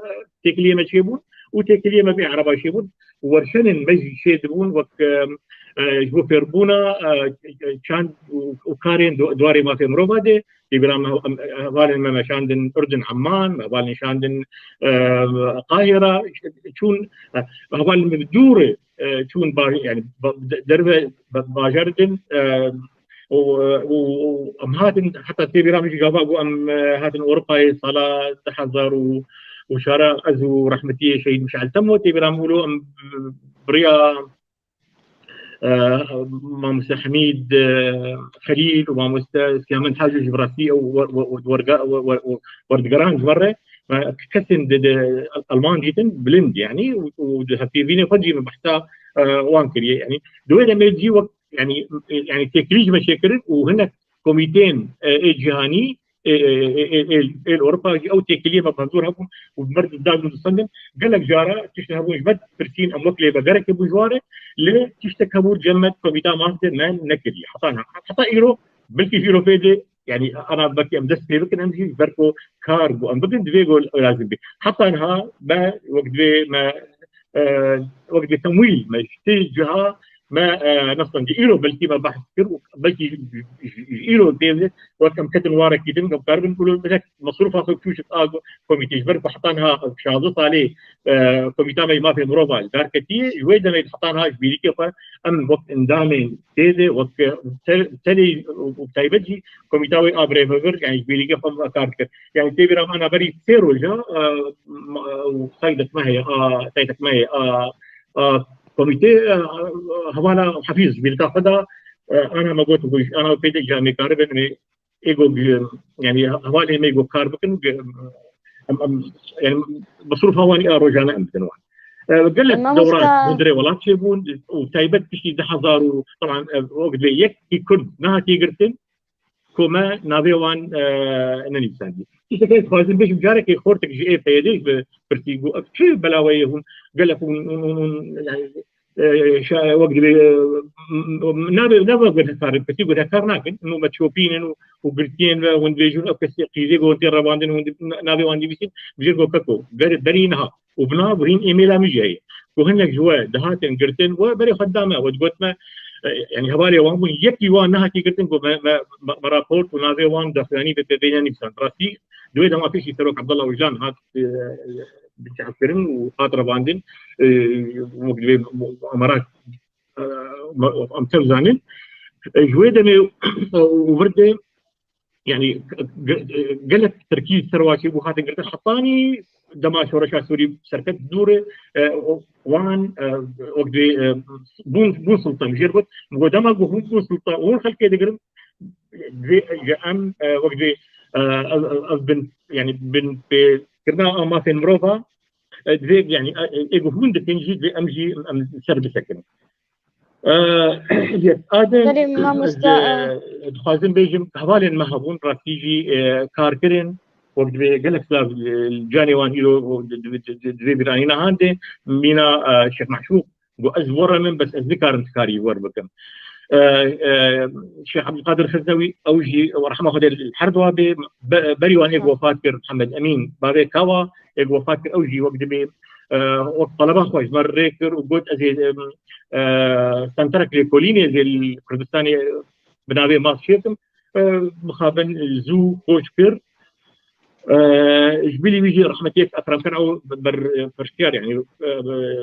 têkiliyê me çêbûn û têkiliyê me bê Ereba çêbûn. Werşenên me jî çêdibûn wek, e, e, ji bo fêrbûna, e, çand û, û karên du-, di warê mafê mirova de. Tê bîra me, em, hevalên me meşandin Urdun, Emman, hevalên şandin, e, Qahira, çûn, e, hevalên me bi dûrê, e, çûn ba-, yanî ba-, de-, derve ba-, bajar din, e, û, û, û em hatin, heta tê bîra min jî gava ku em, e, hatin Ewropayê sala du hezar û çar, ez û rehmetiyê Şehîd Mişal Temo, tê bîra min wilo em bi riya, e, mamoste Hemîd, e, Xelîl û mamoste Siyamend Hacî jî bi rastî ew wer-, wer-, werga-, wer-, wer-, wer-, werdigeran ji me re, me kesên di, di Alman dîtin bilind, yanî, û, û di hevpeyvînê xwe jî min behsa, e, wan kiriye. Yanî di wê demê jî wek, yanî, e, yanî têkilî ji me çêkirin û hinek komîteyên, e, ê cîhanî, ê, ê, ê, ê, ê, ê li Ewropa jî ew têkiliyê me bi hevdûr hebûn û bi me re didar û distendin. Gelek cara tişt hebûn ji me dipirsîn, em wek lêvegerekê bû ji wan re, lê tiştek hebû cem me di komîta maf de me nekiriye. Heta niha, heta îro, belkî ji îro pê de, yanî ana belkî em dest pê bikin, em jî ji ber ku kar ku em bikin, divê ku lazim be. Heta niha me wek divê me e, wek dê temwîl me ji tê ciha me, e, nestandî. Îro belkî me behs kir û belkî ji, ji, ji îro tê de wek em ketin warekî din, em karibin ku hinek mesrûfa xwe çûşit a komîtê, ji ber ku heta niha şazdeh salê, e, komîta me yê mafê mirova li dar ketiye, ji wê demê heta niha ji bîrîkê xwe em wek endamên tê de, wek, e, te-, tenê û taybet jî komîta wê a birêvebir, yani ji bîrîkê xwe me kar dikir. Yani tê bîra me ana berî sê roja, e, ma-, û taybet me heye, a, taybet me heye, a, a, komîtê, e, hevala Hafîz ji bîrîka xwe da, e, ana me got, ana pê de camê karibin, ê go, yani hevalê me go kar bikin, em, em, yani mesrûfa wan a rojane em bidin wan. E, gelek Mamosta dewran hundirê welat çêbûn û taybet piştî du hezar û, teban, e, wek divê yekî Kurd nehatiye girtin ku me navê wan, e, nenivîsandî. Tiştekê ez dixwazim bêjim, carekê xortek ji ê P Y D'ê ji min pirsî, got, ev çi belaweyê hûn, gelek hûn, hûn, hûn, hûn, yani, e, şa-, wek divê, e, m-, m-, nabê, nabê guhdekar, kesî guhdekar nakin. Û me çopînin û, û girtiyên ve hûn dibêjin, ev kesî qîzê ku hûn tê revandin, hûn di-, na-, navê wan nivîsîn, bijêr ku keko, ber-, berî niha. Û bi nav hîn emaila min jî heye. Ku hinek ji we dihatin girtin, we berê xwe dida me, we digot me, e, yani hevalê wan bûn, yekî wan nehatiye girtin, ku me, me, me, me raport û navê wan daxuyanî bi pê vê nenivîsand. Rastî, di wê dema pêşî Serok Abdullah Ocalan hat, e, binçavkirin û hat revandin, e, wek divê amara, e, em tev zanin. E, ji wê demê, e, û vir de, yani, ge-, ge-, gelek tirkî serwakî bû hatin girtin. Hetanî dema şoreşa Sûrî serket dûr, e, wan, e, wek divê, e, bûn, bûn sultan. Jêr got, min got, dema ku hûn bûn sultan, hûn xelkê digirin, divê ji em, e, wek divê, e, ev, ev, ev bin, yani bin pêkirina a mafên mirova, e, divê, yani, e, e, ê ku hûn dikin jî divê em jî em ser bisekin. E, yek, a de, Belê, mamosta, ez, e, e, dixwazim bêjim, hevalên me hebûn, rastî jî, e, kar kirin, wek divê gelek silav, e, canê wan îro, o, di, di, di, di, divê bîranîna han de, mîna, e, Şêx Meşûq, got, ez werim, bes ez nikarim ti karî wer bikim. E, e, Şêx Ebdulkadir Xiznewî, ew jî, rehma Xwedê li her dua bê, be-, berî wan êk wefat kir, Mihemed Emîn, bavê Kawa, êk wefat kir, ew jî wek dibê, e, wek taleba xwe ji me rê kir û got, ez ê, em, e, senterek lêkolînê zê li Kurdistanê bi navê MAS çêkim, e, mixabin zû koç kir. E, ji bilî wî jî rehmetiyek Ekrem Keno ber, e, pirsiyar, yani,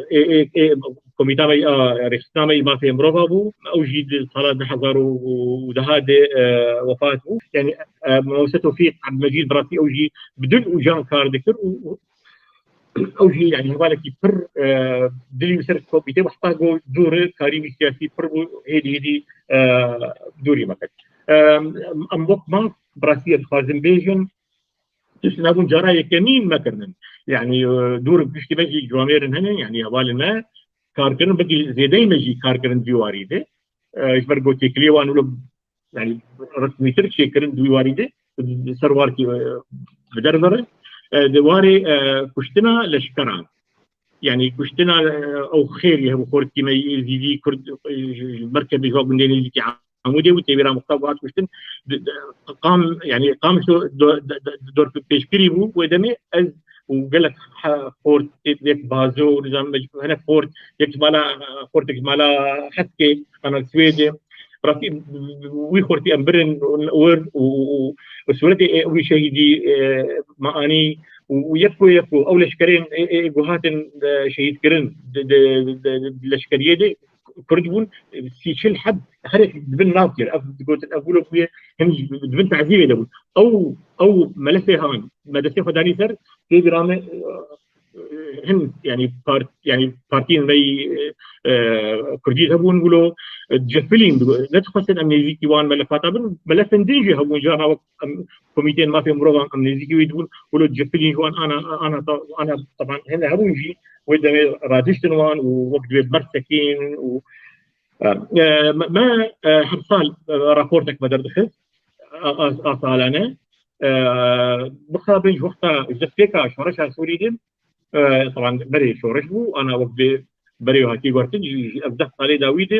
e, e, e, e, komîta me ya rêxistina me yî mafê mirova bû. Ew jî di sala du hezar û deh de, e, wefat bû. Yani, e, Mamoste Tofîq Ebdulmecîd bi rastî ew jî bi dil û can kar dikir û, û ew jî, yani, hevalekî pir, e, dilî li ser komîtê bû, heta ku dûr karî wî siyasî pir bû, hêdî hêdî, e, dûrî me kir. E, em wek maf, bi rastî ez dixwazim bêjim, tişt nebûn cara yekemîn me kirinin. Yani, e, dûr piştî me jî ciwamêrin hene, yani, hevalên me kar kirin, belkî zêdeyî me jî kar kirin vî warî de. E, ji ber ku têkiliyê wan wilo, yani, resmîtir çêkirin di wî warî de, di ser warkî, e, bi derve re, e, di warê, e, kuştina leşkeran. Yani kuştina, e, ew xêrî hebû, xortî me yî Êzîdî Kurd, e, ji, ji merkezê ji gundê nêzîkî Amûdê bû, têbîra Muxtar Guhat kuştin. Di, di, qam, yani qam şu do-, de, de, dor pêşkirî bû, wê demê ez û gelek he-, xort, yek Bazo, nizam, hinek xort, yek ji mala, xortek ji mala Hetkê, ana Swêdê. Rastî wî xortî em birin wir û, û, û sûretê wî şehîdî, e, me anî û, û yek ku yek ku ew leşkerên ê, ê, ku hatin, e, şehîd kirin di, di, di, di leşkeriyê de Kurd bûn, sî çil heb herek di bin nav kir. Ev digotin, ev wilo bûye, hin di bin tazîvê de bûn. Ew, ew melefê han, me destê xwe danî ser, tê bîra me, e, hin, yani, part-, yani, partiyên me yî, e, e, Kurdî hebûn wilo, e, cefilîn, ne dixwestin em nêzîkî wan melefata bin, melefên din jî hebûn, carna wek em komîteyên mafê mirovan em nêzîkî wî dibûn, wilo cefilîn ji wan ana, ana, ana, teban hene hebûn jî, wê demê radiştin wan û wek divê bersekîn û, e, e, me, me, e, her sal, e, raportek me derdixist, a, a, a salane, e, mixabin ji wexta ji destpêka şoreşa Sûrî de, e, teban berê şoreş bû, ana wek divê berê hatî guhertin, ji, ji ev deh salê dawî de,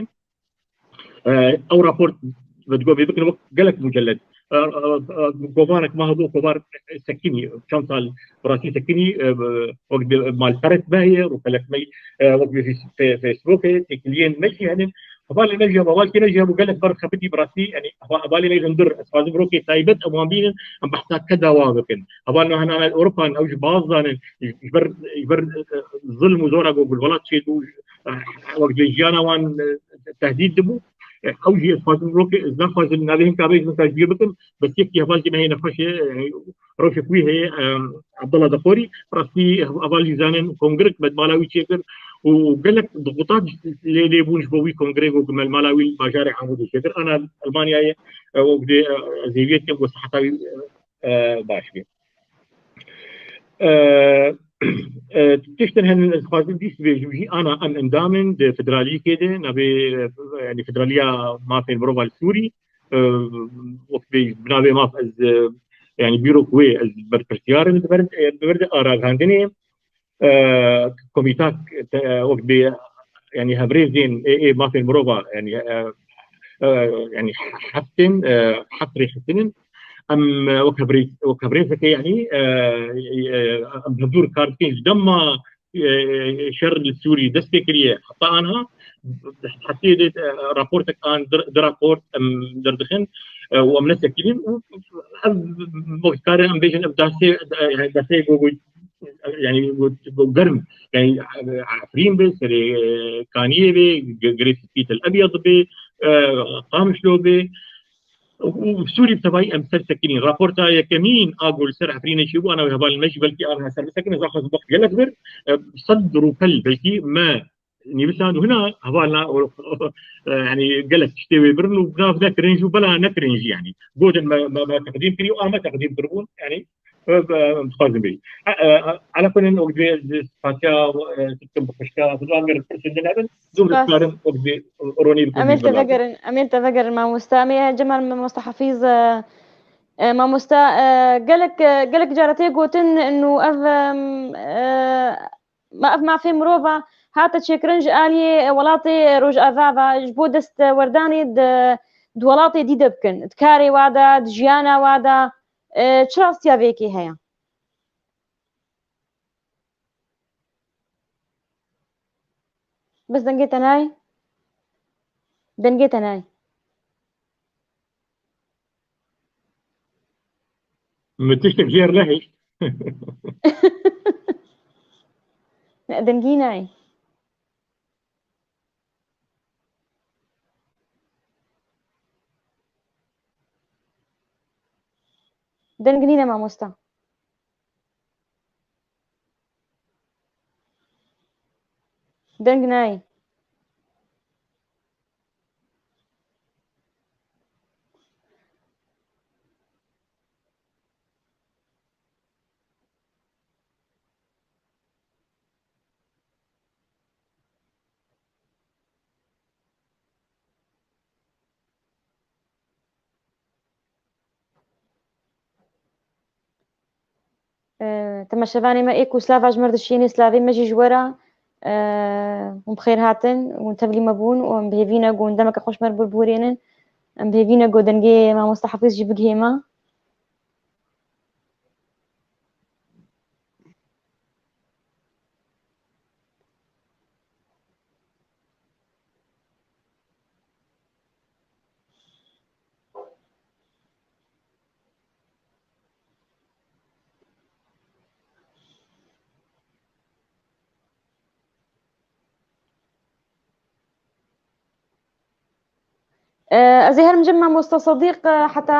e, ew raport vedigo bê bikin wek gelek mucellet. e, e, e, govarek me hebû, govar sekinî, çend sal bi rastî sekinî, e, wek di malperest me heye, rûpelek me, e, wek bi Fês-, Fê-, Facebookê, têkiliyên me jî hene. Hevalên me jî, hevalkê me jî hebû gelek ber xebitî bi rastî, yanî heva-, hevalên me jî hundir, ez dixwazim rokê taybet em wan bînin, em behsa keda wan bikin. Hevalên me hene Ewropan, ew jî baş zanin, ji ber, ji ber, e, zilm û zora ku li welat çêbû, e, wek ji jiyana wan, e, tehdît dibû. E, ew jî ez dixwazim rokê, ez naxwazim navê hinka bêjim, hinka jî bikim. Bes yekî hevalkê me heye nexweş e, e, rewşek wî heye, e, Abdullah Dexorî. Rastî heval jî zanin, kongrek me di mala wî çêkir û gelek dixutat lê, lê bûn ji bo wî kongrê ku me li mala wî li bajarê Amûdê çêkir. Ana Elmanyayê, e, û dê, e, ez hêviyê dikim ku siheta wî, e, e, baş bê. E, e, tiştin hene ez dixwazim dîs bêjim jî, ana em endam in di federalîkê de, navê, e, yanî Federaliya Mafên Mirova li Sûrî, e, wek bê bi navê maf ez, e, yanî bîrok wê ez berpirsiyar im di ber, e, di ber de a ragihandinê, e, komîtak, e, wek bê, yanî hevrêzên ê, ê mafên mirova, yanî, e, e, yanî heft in, e, heft rêxistin in. Em, e, wek hevrêz, wek hevrêzeke, yanî, e, e, em hevdû kar dikin ji dema, e, şer li Sûrî dest pê kiriye. Heta anha, hefteyê de, e, raportek an, di, di raport em derdixin, e, û em nesekinin û ev, wek karin em bêjin, ev destê, e, destê ku, ku, yanî ku, ku germ, yanî, e, Efrîn be, serê, e, Kaniyê be, Ge-, Girê Spî Tel Ebyad be, e, Qamişlo be, û Sûrî bi tevayî em ser sekinîn. Raporta yekemîn a ku li ser Efrînê çêbû, ana wê hevalên me jî belkî aniha ser bisekinin, ez naxwazim wext gelek bir, e, sed rûpel belkî me nivîsand û hina hevalna, e, yanî gelek tiştê wê birin û nav nekirin jî û bela nekirin jî, yanî gotin me, me, me teqdîm kirî û a me teqdîm kiribûn, yanî, e, e, dixwazin bêjin. E, e, ala kulin, wek divê spasiya, e, dikim bi xwişka, bi wan gerek pirsên din hebin, zû Spas. Dikarim wek divê ronî bikim. Em ê te vegerin, em ê te vegerin mamosta. Em ê cema mamosta Hafîz, e, e, mamosta, e, gelek, e, gelek cara tê gotin, û ev, em, e, ma-, ev mafê mirova hate çêkirin ji aliyê welatê Rojava ve, ji bo destwerdanê di, di welatê dî de bikin. Di karê wa de, di jiyana wa de, e, çi rastiya vê yekê heye? Bes dengê te nayê? Dengê te nayê. Min tiştek jêr nehişt. Ne, dengî nayê. Deng nîne mamosta. Deng nayê. E, temaşevanê me, êk û slava ji me re dişînê, slavê me jî ji we re. E, hûn bi xêr hatin, hûn tevlî me bûn û em bi hêvî ne ku hûn demeke xweş me re bibûrênin. Em bi hêvî ne ku dengê mamoste Hafîz jî bigihê me. E, ez ê herim cem mamoste Sedîq, e, heta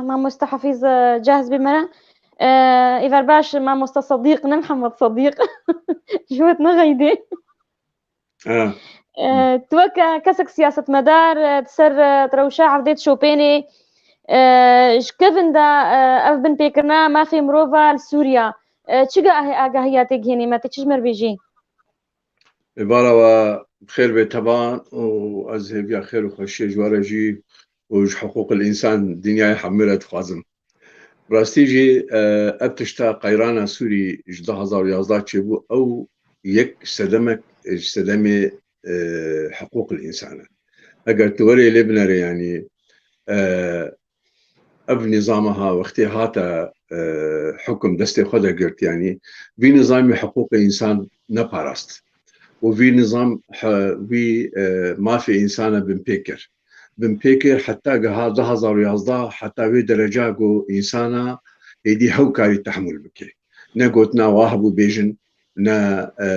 mamoste Hafîz, e, cehz bê me re. E, êvar baş mamoste Sedîq, ne Mihemed Sedîq. Ji we nexeydê. Ha. E, tu wek, e, kesek siyasetmedar, e, di ser, e, di rewşa erdê dişopênê, e, ji kevin de, e, ev binpêkirina mafê mirova li Sûriya, e, çi gahê agahiya tê gihênê me, tê çi ji me re bêjî? Êvara we bi xêr bê tevan û ez hêviya xêr û xweşiyê ji we re jî û ji hiqûqil însan dinyayê hemû re dixwazim. Rastî jî, e, ev tişta qeyrana Sûrî ji du hezar û yazdeh çêbû, ew yek sedemek ji sedemê, e, hiqûqil însan e. Eger tu werê lê binere, yanî, e, ev nîzama ha wextê hate, e, hukum destê xwe de girt, yanî vî nîzamî hiqûqê însan neparast û vî nîzam he, wî, e, mafê însana binpê kir. Binpê kir heta giha du hazar û yazdeh, heta wê dereca ku însana êdî hew karî tehmûl bike. Ne gotina wa hebû bêjin, ne, e,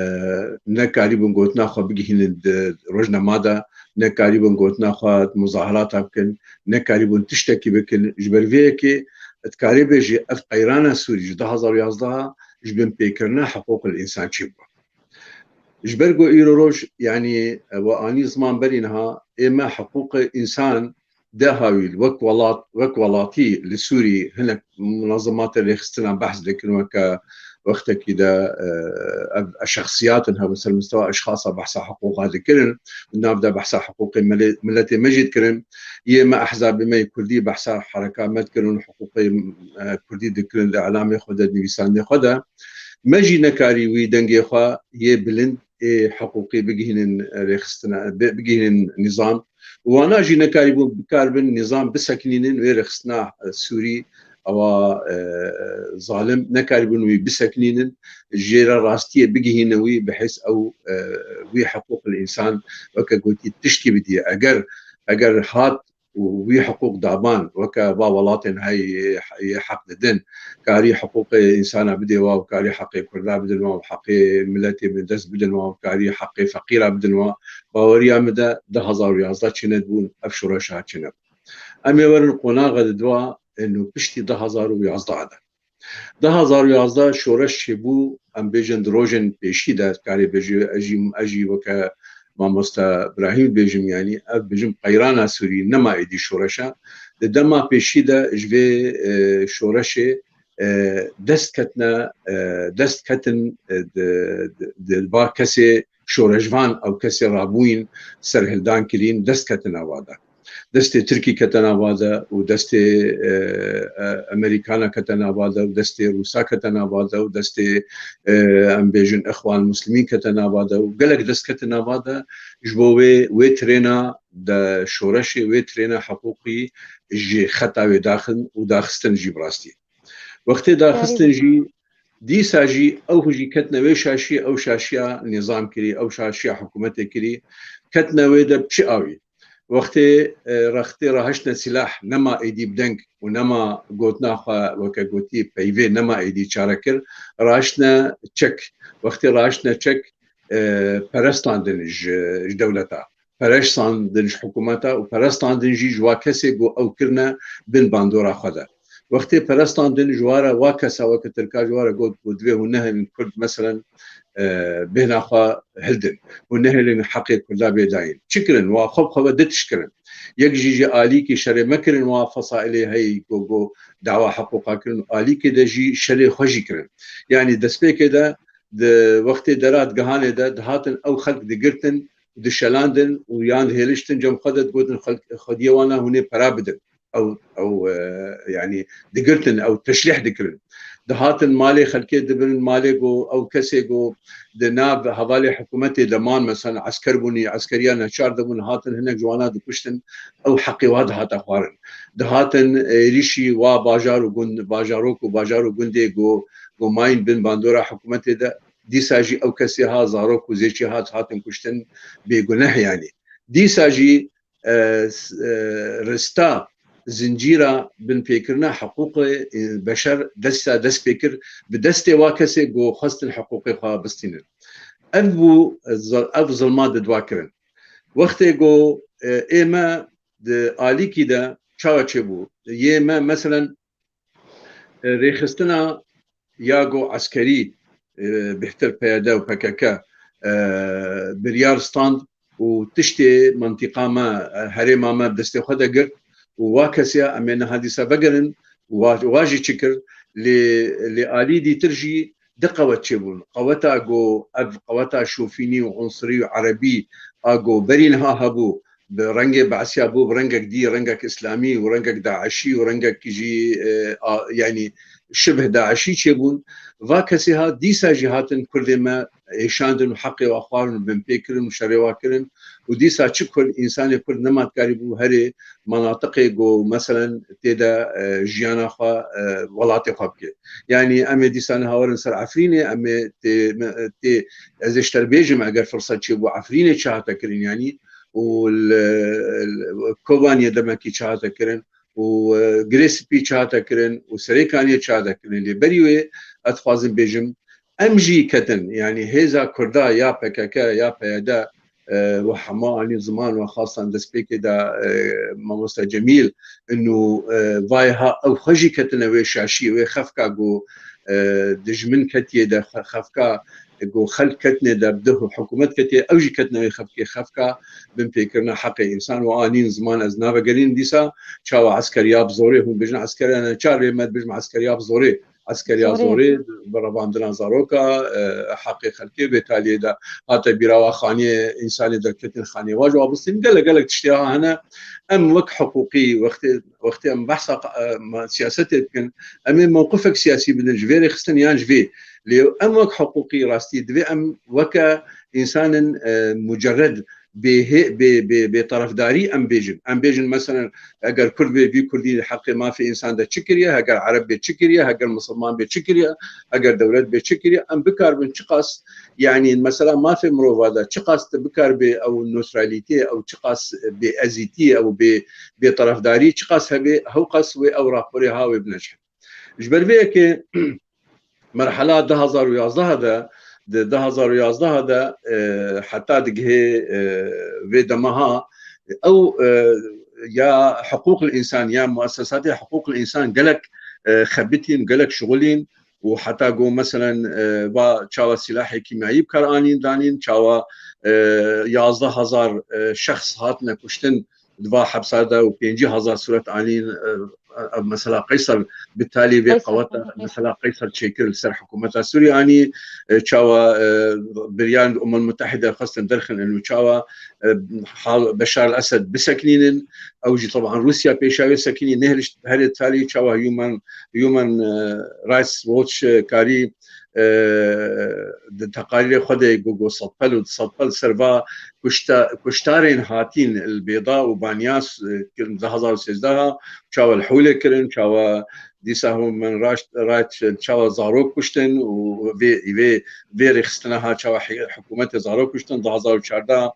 ne karîbûn gotina xwe bigihînin di rojnama de, ne karîbûn gotina xwe di muzaherata bikin, ne karîbûn tiştekî bikin. Ji ber vê yekê dikarê bêjî ev qeyrana Sûrî ji du hazar û yazdeh ji binpêkirina hiqûqil însan çêbû. Ji ber ku îro roj, yanî, we anî ziman berî niha, ê me hiqûqê însan de hawî wek welat, wek welatî li Sûrî hinek munazimatê rêxistina behs dikin, weke wextekî de, e, ev şexsiyatin hebin ser mistewa eşxasa behsa hiqûqa dikirin, di nav de behsa hiqûqê milê-, miletê me jî dikirin. Yê me ehzabê me yê kurdî behsa hereka me dikirin, hiqûqê, e, kurdî dikirin di elamê xwe de, di nivîsandê xwe de. Me jî nekarî wî dengê xwe yê bilind ê hiqûqî bigihînin rêxistina, bi-, bigihînin nîzam. Wana jî nekarîbûn bikaribin nîzam bisekinînin, wê rêxistina, e, Sûrî, ewa, e, zalim, nekarîbûn wî bisekinînin, jê re rastiyê bigihîne wî, bi hêz ew, e, wî hiqûqil însan weke gotî tiştî bidî. Eger, eger hat û wî hiqûq daban, weke va welatên hey yê heq didin, karî hiqûqê însana bidê wa û karî heqê kurda bidin wa û heqê miletê bindest bidin wa û karî heqê feqîra bidin wa, baweriya min de du hazar û yazdeh çênedibûn, ev şoreşa çênebû. Em ê werin qonaxa di dua ên û piştî du hazar û yazdeh de. Du hazar û yazdeh şoreş çêbû, em bêjin di rojên pêşî de, karê bêjî, ez jî, ez jî weke mamoste Birahîm bêjim, yanî ev bêjim qeyrana Sûrî nema êdî şoreş e. Di dema pêşî de ji vê, e, şoreşê, e, dest ketine, e, dest ketin, e, di, di, di ba kesê şoreşvan ew kesê rabûyîn serhildan kirîn, dest ketine va de. Destê Tirkî kete nava de û destê, e, e, Amerîkana kete nava de û destê Rûsa kete nava de û destê, e, em bêjin Îxwan Muslimîn kete nava de û gelek dest kete nava de ji bo wê, wê trêna de şoreşê, wê trêna hiqûqî ji xeta wê daxin û daxistin jî bi rastî. Wextê daxistin jî, dîsa jî ew jî ketine wê şaşiyê, ew şaşiya nîzam kirî, ew şaşiya hikûmetê kirî, ketine wê de bi çi awî? Wextê, e, wextê rahiştine sîlah, nema êdî bi deng û nema gotina xwe weke gotî peyvê nema êdî çare kir, rahiştine çek. Wextê rahiştine çek, e, pere standin ji, ji dewleta. Pere standin ji hikûmeta û pere standin jî ji wa kesê ku ew kirine bin bandora xwe de. Wextê pere standin ji wa re wa kesa weke Tirka ji wa re got ku divê hûn nehêlin Kurd, meselen, e, bêhna xwe hildin. Hûn nehêlin heqê Kurda bê dayîn. Çi kirin? Wa xwe bi xwe ve du tişt kirin. Yek jî ji alîkî şerê me kirin, wa fesailê heyî ku, ku dawa hiqûqa kirin, alîkê de jî şerê xwe jî kirin. Yanî destpêkê de di wextê dera digihanê de dihatin ew xelk digirtin, dişelandin û yan dihêliştin cem xwe de digotin xelk, xwediyê wana hûn ê pera bidin. Ew, ew, e, yanî digirtin, ew teşrîh dikirin. Dihatin malê xelkê dibirin, malê ku ew kesê ku di nav hevalê hikûmetê de man, mesela esker bûnî, eskeriya neçar de bûn, hatin hinek ji wana dikuştin, ew heqê wa dihate xwarin. Dihatin êrîşî wa bajar û gund, bajarok û bajar û gundê ku, ku mayîn bin bandora hikûmetê de, dîsa jî ew kesê ha, zarok û zêçî hat, hatin kuştin bêguneh yanî. Dîsa jî, e, s-, e, rista, zincîra binpêkirina hiqûqê, e, beşer desta dest pê kir, bi destê wa kesê ku xwestin hiqûqê xwe bistînin. Ev bû, e, zil-, ev zilma di dwa kirin. Wextê ku, e, ê me di alîkî de çawa çêbû? Yê me, meselen, e, rêxistina ya go eskerî, e, bêhtir P Y D û P K K, e, biryar stand û tiştê mentiqa me, e, herêma me bi destê xwe de girt û wa kesê ya em ê niha dîsa vegerin û wa, wa jî çi kir? Lê, lê alî dîtir jî di qewet çêbûn. Qeweta go ev qeweta şofînî û unsirî û erebî a go berî niha hebû, bi rengê Be'siya bû, bi rengek dî, rengek îslamî û rengek daişî û rengek jî, e, a, yanî şibh daişî çêbûn. Va kesê ha dîsa jî hatin Kurdê me, êşandin û heqê wa xwarin û binpê kirin û şerê wa kirin. Û dîsa çi Kurd, însanê Kurd nema dikarîbû herê manatiqê ku meselen tê de, e, jiyana xwe, e, welatê xwe bike. Yanî em ê dîsa niha werin ser Efrînê, em ê tê, me, tê, ez ê ji te bêjim, eger firset çêbû Efrînê çi hate kirin, yanî û li, li Kobaniyê demekî çi hate kirin û, e, Girê Spî çi hate kirin û Serêkaniyê çi hate kirin. Lê berî wê ez dixwazim bêjim, em jî ketin, yanî hêza Kurda ya P K K ya P Y D, e, we hema anî ziman we xastan destpêkê de, e, mamoste Cemîl, inu, e, vay ha ew xwe jî ketine wê şaşiyê, wê xefka ku, e, dijmin ketiye de, xe-, xefka ku xelk ketine de, bi dih û hikûmet ketiye, ew jî ketine wê xefkê, xefka binpêkirina heqê însan. We anîn ziman, ez navegerînim dîsa çawa eskeriya bi zorê, hûn bijin eskeriya neçar, lê me dibijim eskeriya bi zorê. Eskeriya zorê, zorê, bi revandina zaroka, e, heqê xelkê bê taliyê de hate bîra wa xaniyê, însanê derketin xaniyê wa ji wa bistîn. Gelek, gelek tiştê ha hene. Em wek hiqûqî, wextê, wextê em behsa, e, ma-, siyasetê dikin, em ê mewqifek siyasî bidin, ji vê rêxistin yan ji vê. Lê em wek hiqûqî rastî divê em weke însanin, e, mucerred bê hê-, bê, bê, bê terefdarî em bêjin. Em bêjin, meselen, eger Kurd bê, vî Kurdî heqê mafê însan de çi kiriye, heger Ereb bê çi kiriye, heger Misilman bê çi kiriye, heger dewlet bê çi kiriye, em bikaribin çiqas, yanî mesela mafê mirova de çiqas tu bikaribê ew neutralîtê, ew çiqas bê ezîtî, ew bê, bê terefdarî, çiqas hebê, hewqas wê ew raporê ha wê bineşin. Ji ber vê yekê merhela du hazar û yazdeh de, di du hazar û yazdeh de, e, heta digihê, e, vê dema ha, ew, e, ya hiqûqil însan, ya muessesatê hiqûqil însan gelek, e, xebitîn, gelek şixulîn û heta got, meselen, e, va çawa sîlahê kîmyayî bi kar anîn, danîn, çawa, e, yazdeh hezar, e, şexs hatine kuştin, di va hepsa de û pêncî hezar sûret anîn, e, ev mesela Qeyser bi talî vê Qeyser, qeweta, Qeyser. Mesela Qeyser çêkir li ser hikûmeta Sûriyê anî, e, çawa, e, biryar Umem Mutehîde xwestin derxin û çawa, e, hal Beşar el Esed bisekinînin, ew jî teban Rûsya pêşa wê sekinî, nehriş herê talî çawa Human, Human, e, Rights Watch, e, karî e, di teqarîrê xwe de got, got sedpel û sedpel ser va kuşta-, kuştarên hatîn li Bêda û Banyas, e, kirin du hazar û sêzdeh, çawa li Hewlê kirin, çawa dîsa Human Rights, çawa zarok kuştin û vê, vê, vê rêxistina ha çawa hi-, hikûmetê zarok kuştin du hazar û çardeh.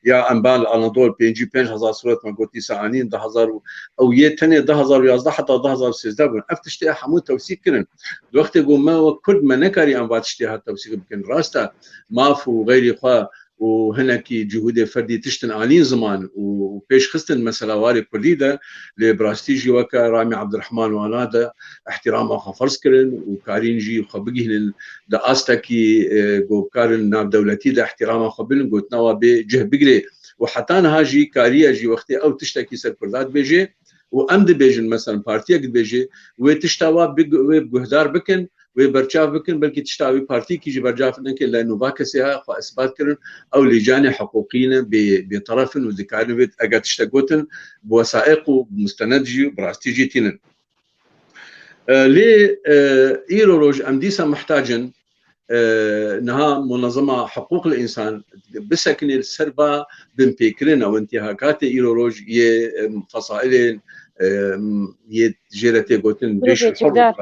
Ya Enbal Anadol pêncî û pênc hezar sûret me got dîsa anîn, du hazar û, ew yê tenê du hazar û yazdeh heta du hazar û sêzdeh bûn. Ev tiştê hemû tewsîk kirin. Di wextê ku me wek Kurd me nekarî em va tiştê ha tewsîk bikin. Rast e, maf û xeyrî xwe û hinekî cihûdê ferdî tiştin anîn ziman û, û pêş xistin mesela warê Kurdî de, lê bi rastî jî weke Ramî Ebdirehman wana de îhtîrama xwe ferz kirin û karîn jî xwe bigihînin di astekî, e, ku bikarin navdewletî de îhtîrama xwe binin, gotina wa bê cih bigirê. Û heta niha jî kariye jî wextê ew tiştekî ser Kurda dibêje û em dibêjin, meselen partiyek dibêje, wê tişta wa big-, wê guhdar bikin, wê berçav bikin, belkî tişta wî partiyekî jî berçav neke, lê nûva kesê ha xwe isbat kirin, ew lîcanê hiqûqî ne, bê, bêteref in û dikarin wê, eger tiştek gotin, bi wesaîq û bi mustened jî, bi rastî jî tînin. E, lê, e, îro roj em dîsa mihtac in, e, niha munezema hiqûqil însan bisekinê li ser va binpêkirin ew intîhakatê îro roj yê, e, fesailên, e, yê jê re tê gotin Proje cêşil hor çekdar.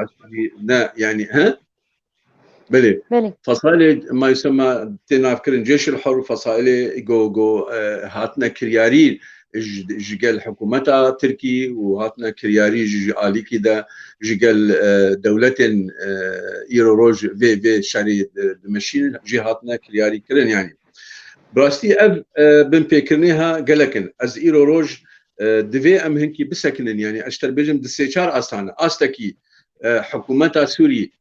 Ne, yanî, he? Belê. Belê. Fesailê mayusema tê navkirin cêşil hor, fesailê go, go, e, hatine kiryarî ji, ji gel hikûmeta Tirkî û hatine kiryarî ji, ji alîkî de ji gel, e, dewletên, e, îro roj vê, vê şerî, e, dimeşînin jî hatine kiryarî kirin. Yanî bi rastî ev, e, binpêkirinê ha gelek in. Ez îro roj, e, divê em hinkî bisekinin. Yanî ez ji te bêjim di sê çar astan e. Astekî, e, hikûmeta Sûrî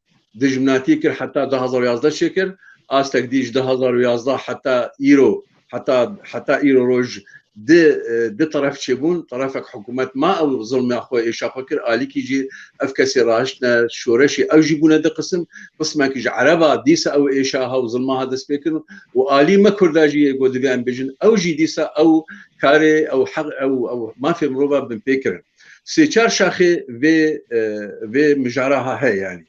dijminatî kir heta du hazar û yazdeh çêkir, astek dî ji du hazar û yazdeh heta îro, heta, heta îro roj di, e, di teref çêbûn, terefek hikûmet ma ew zilmiya xwe, êşa xwe kir, alîkî jî ev kesê rahiştine şoreşê, ew jî bûne di qisim, qismekî ji Ereba dîsa ew êşa ha û zilma ha dest pê kirin û alî me Kurda jî yê ku divê em bêjin, ew jî dîsa ew karê, ew heq, ew, ew mafê mirova bin pê kirin. Sê çar şaxê vê, e, vê mijara ha heye yanî.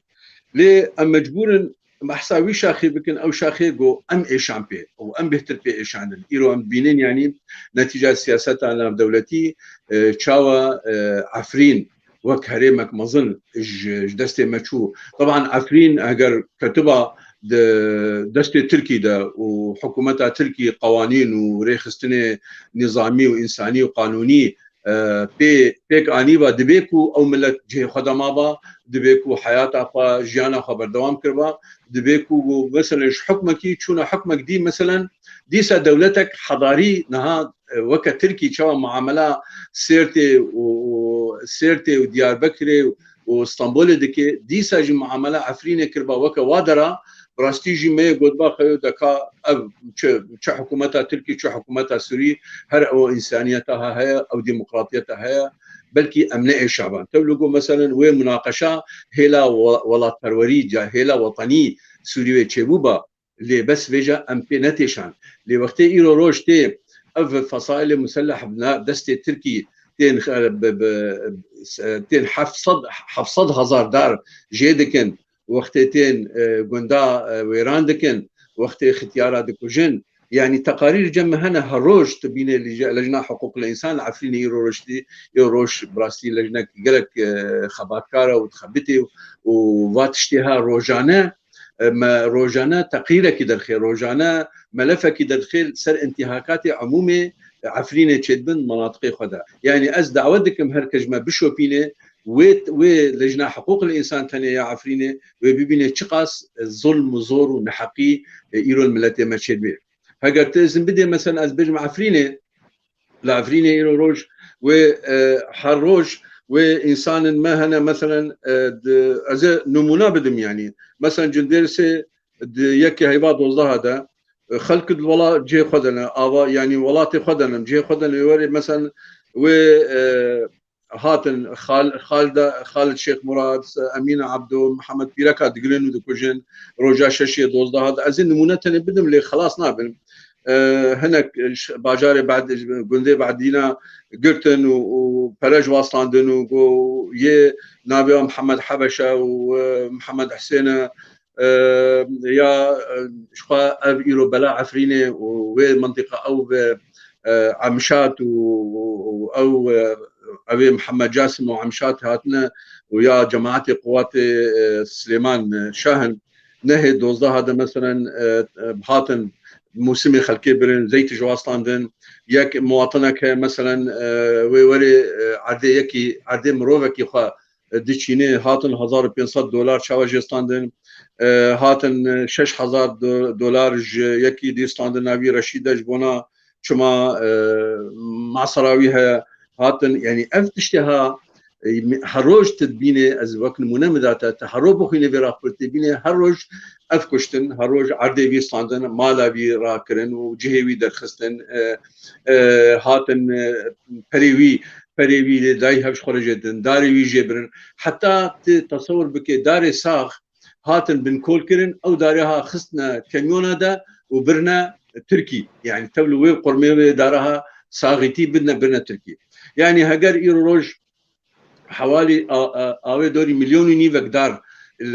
Lê em mecbûr in behsa wî şaxê bikin, ew şaxê ku em êşan pê û em bêhtir pê êşandin. Îro em dibînin, yanî netîca siyaseta navdewletî, e, çawa, e, Efrîn wek herêmek mezin ji, ji destê me çû. Teban Efrîn eger ketiba di destê Tirkî de û hikûmeta Tirkî qewanîn û rêxistinê nîzamî û însanî û qanûnî, e, pê, pêk anîba, dibê ku ew milet cihê xwe de maba, dibê ku heyata xwe, jiyana xwe berdewam kiriba, dibê ku, ku, meselen ji hukmekî çûna hukmek dî, meselen, dîsa dewletek hedarî niha, e, weke Tirkî çawa muamela Sêrtê û, û Sêrtê û Diyarbekirê û Stenbolê dike, dîsa jî muamela Efrînê kiriba weke wa dera, bi rastî jî me yê gotba xeyo deka ev çi, çi hikûmeta Tirkî, çi hikûmeta Sûrî, her ew însaniyeta ha heye, ew demokratiyeta heye, belkî em ne êşaban. Tevlî ku meselen wê munaqeşa hêla we-, welatperwerî, ca hêla wetanî Sûrî wê çêbûba, lê bes vêca em pê netêşan. Lê wextê îro roj tê ev fesailê muselleh bi na-, destê Tirkî tên, e, bi, bi, e, tên heft sed, heft sed hezar dar jê dikin, wextê tên, e, gunda, e, wêran dikin, wextê xityara dikujin. Yanî teqarîr cem me hene, her roj tu bînê lij-, Lejna Hiqûqil Însan li Efrînê îro roj tê, îro roj bi rastî lejnek gelek, e, xebatkar e û dixebitê û, û va tiştê ha rojane, e, me rojane teqrîrekî derxê, rojane melefekî derxê ser intîhakatê emûmê Efrînê çêdibin menatiqê xwe de. Yanî ez dawet dikim her kes ji me bişopîne, wê, wê Lejna Hiqûqil Însan tenê ya Efrînê, wê bibîne çiqas, e, zulm û zor û neheqî, e, îro li miletê me çêdibê. Heger tu izin bidê, mesela ez bêjim Efrînê, li Efrînê îro roj wê, e, her roj wê însanên me hene, meselen, e, di, ez ê nimûne bidim, yanî. Meselen, Cindêrsê di yekê heyva dozdeh de, e, xelk di wela cihê xwe de ne, ava, yanî welatê xwe de ne, cihê xwe de ne, wê werê, meselen, wê, e, hatin Xal-, Xalda-, Xalid Şêx Murad, Emîn Ebdo, Mihemed Pîreka digirin û dikujin, roja şeşê dozdeh de. Ez ê nimûne tenê bidim, lê xelas nabin. E, hinek ş-, bajarê Bed-, gundê Bedîna girtin û, û pere ji wastandin û got yê navê wan Mihemed Hebeş e û, e, Mihemed Hisên e, e, ya, e, ji xwe ev îro bela Efrînê û wê mintîqa ew bi, e, Emşat û, û, û ew, e, ew ê Mihemed Casim û Emşat hatine û ya cemaetê quwatê, e, Silêman, e, Şah in. Nehê dozdeh de meselen, e, e, hatin mûsimê xelkê birin, zeyt ji wastandin. Yek muwatinek heye meselen, e, wê werê, e, erdê yekî, erdê mirovekî xwe diçînê, hatin hezar û pênc sed dolar çawa jê standin, e, hatin, e, şeş hezar do-, dolar ji yekî dî standin, navî Reşîd e, ji bona çima, e, masera wî heye, hatin, yanî ev tiştê ha, e, her roj tu dibînê, ez wek nimûne min da te, tu her roj bixwînê vê raportê bînê, her roj ev kuştin, her roj erdê wî standin, mala wî rakirin û cihê wî derxistin, e, e, hatin, e, perê wî, perê wî lê dayî hev ji xwe re jê din, darê wî jê birin. Heta tu tesewir bike, darê sax hatin binkolkirin, ew darê ha xistine kemyona de û birine Tirkî. Yanî tevlî wê qurmê wê dara ha saxîtî bidine, birine Tirkî. Yanî heger îro roj hewalî a, a, awê dorî milyon û nîvek dar li,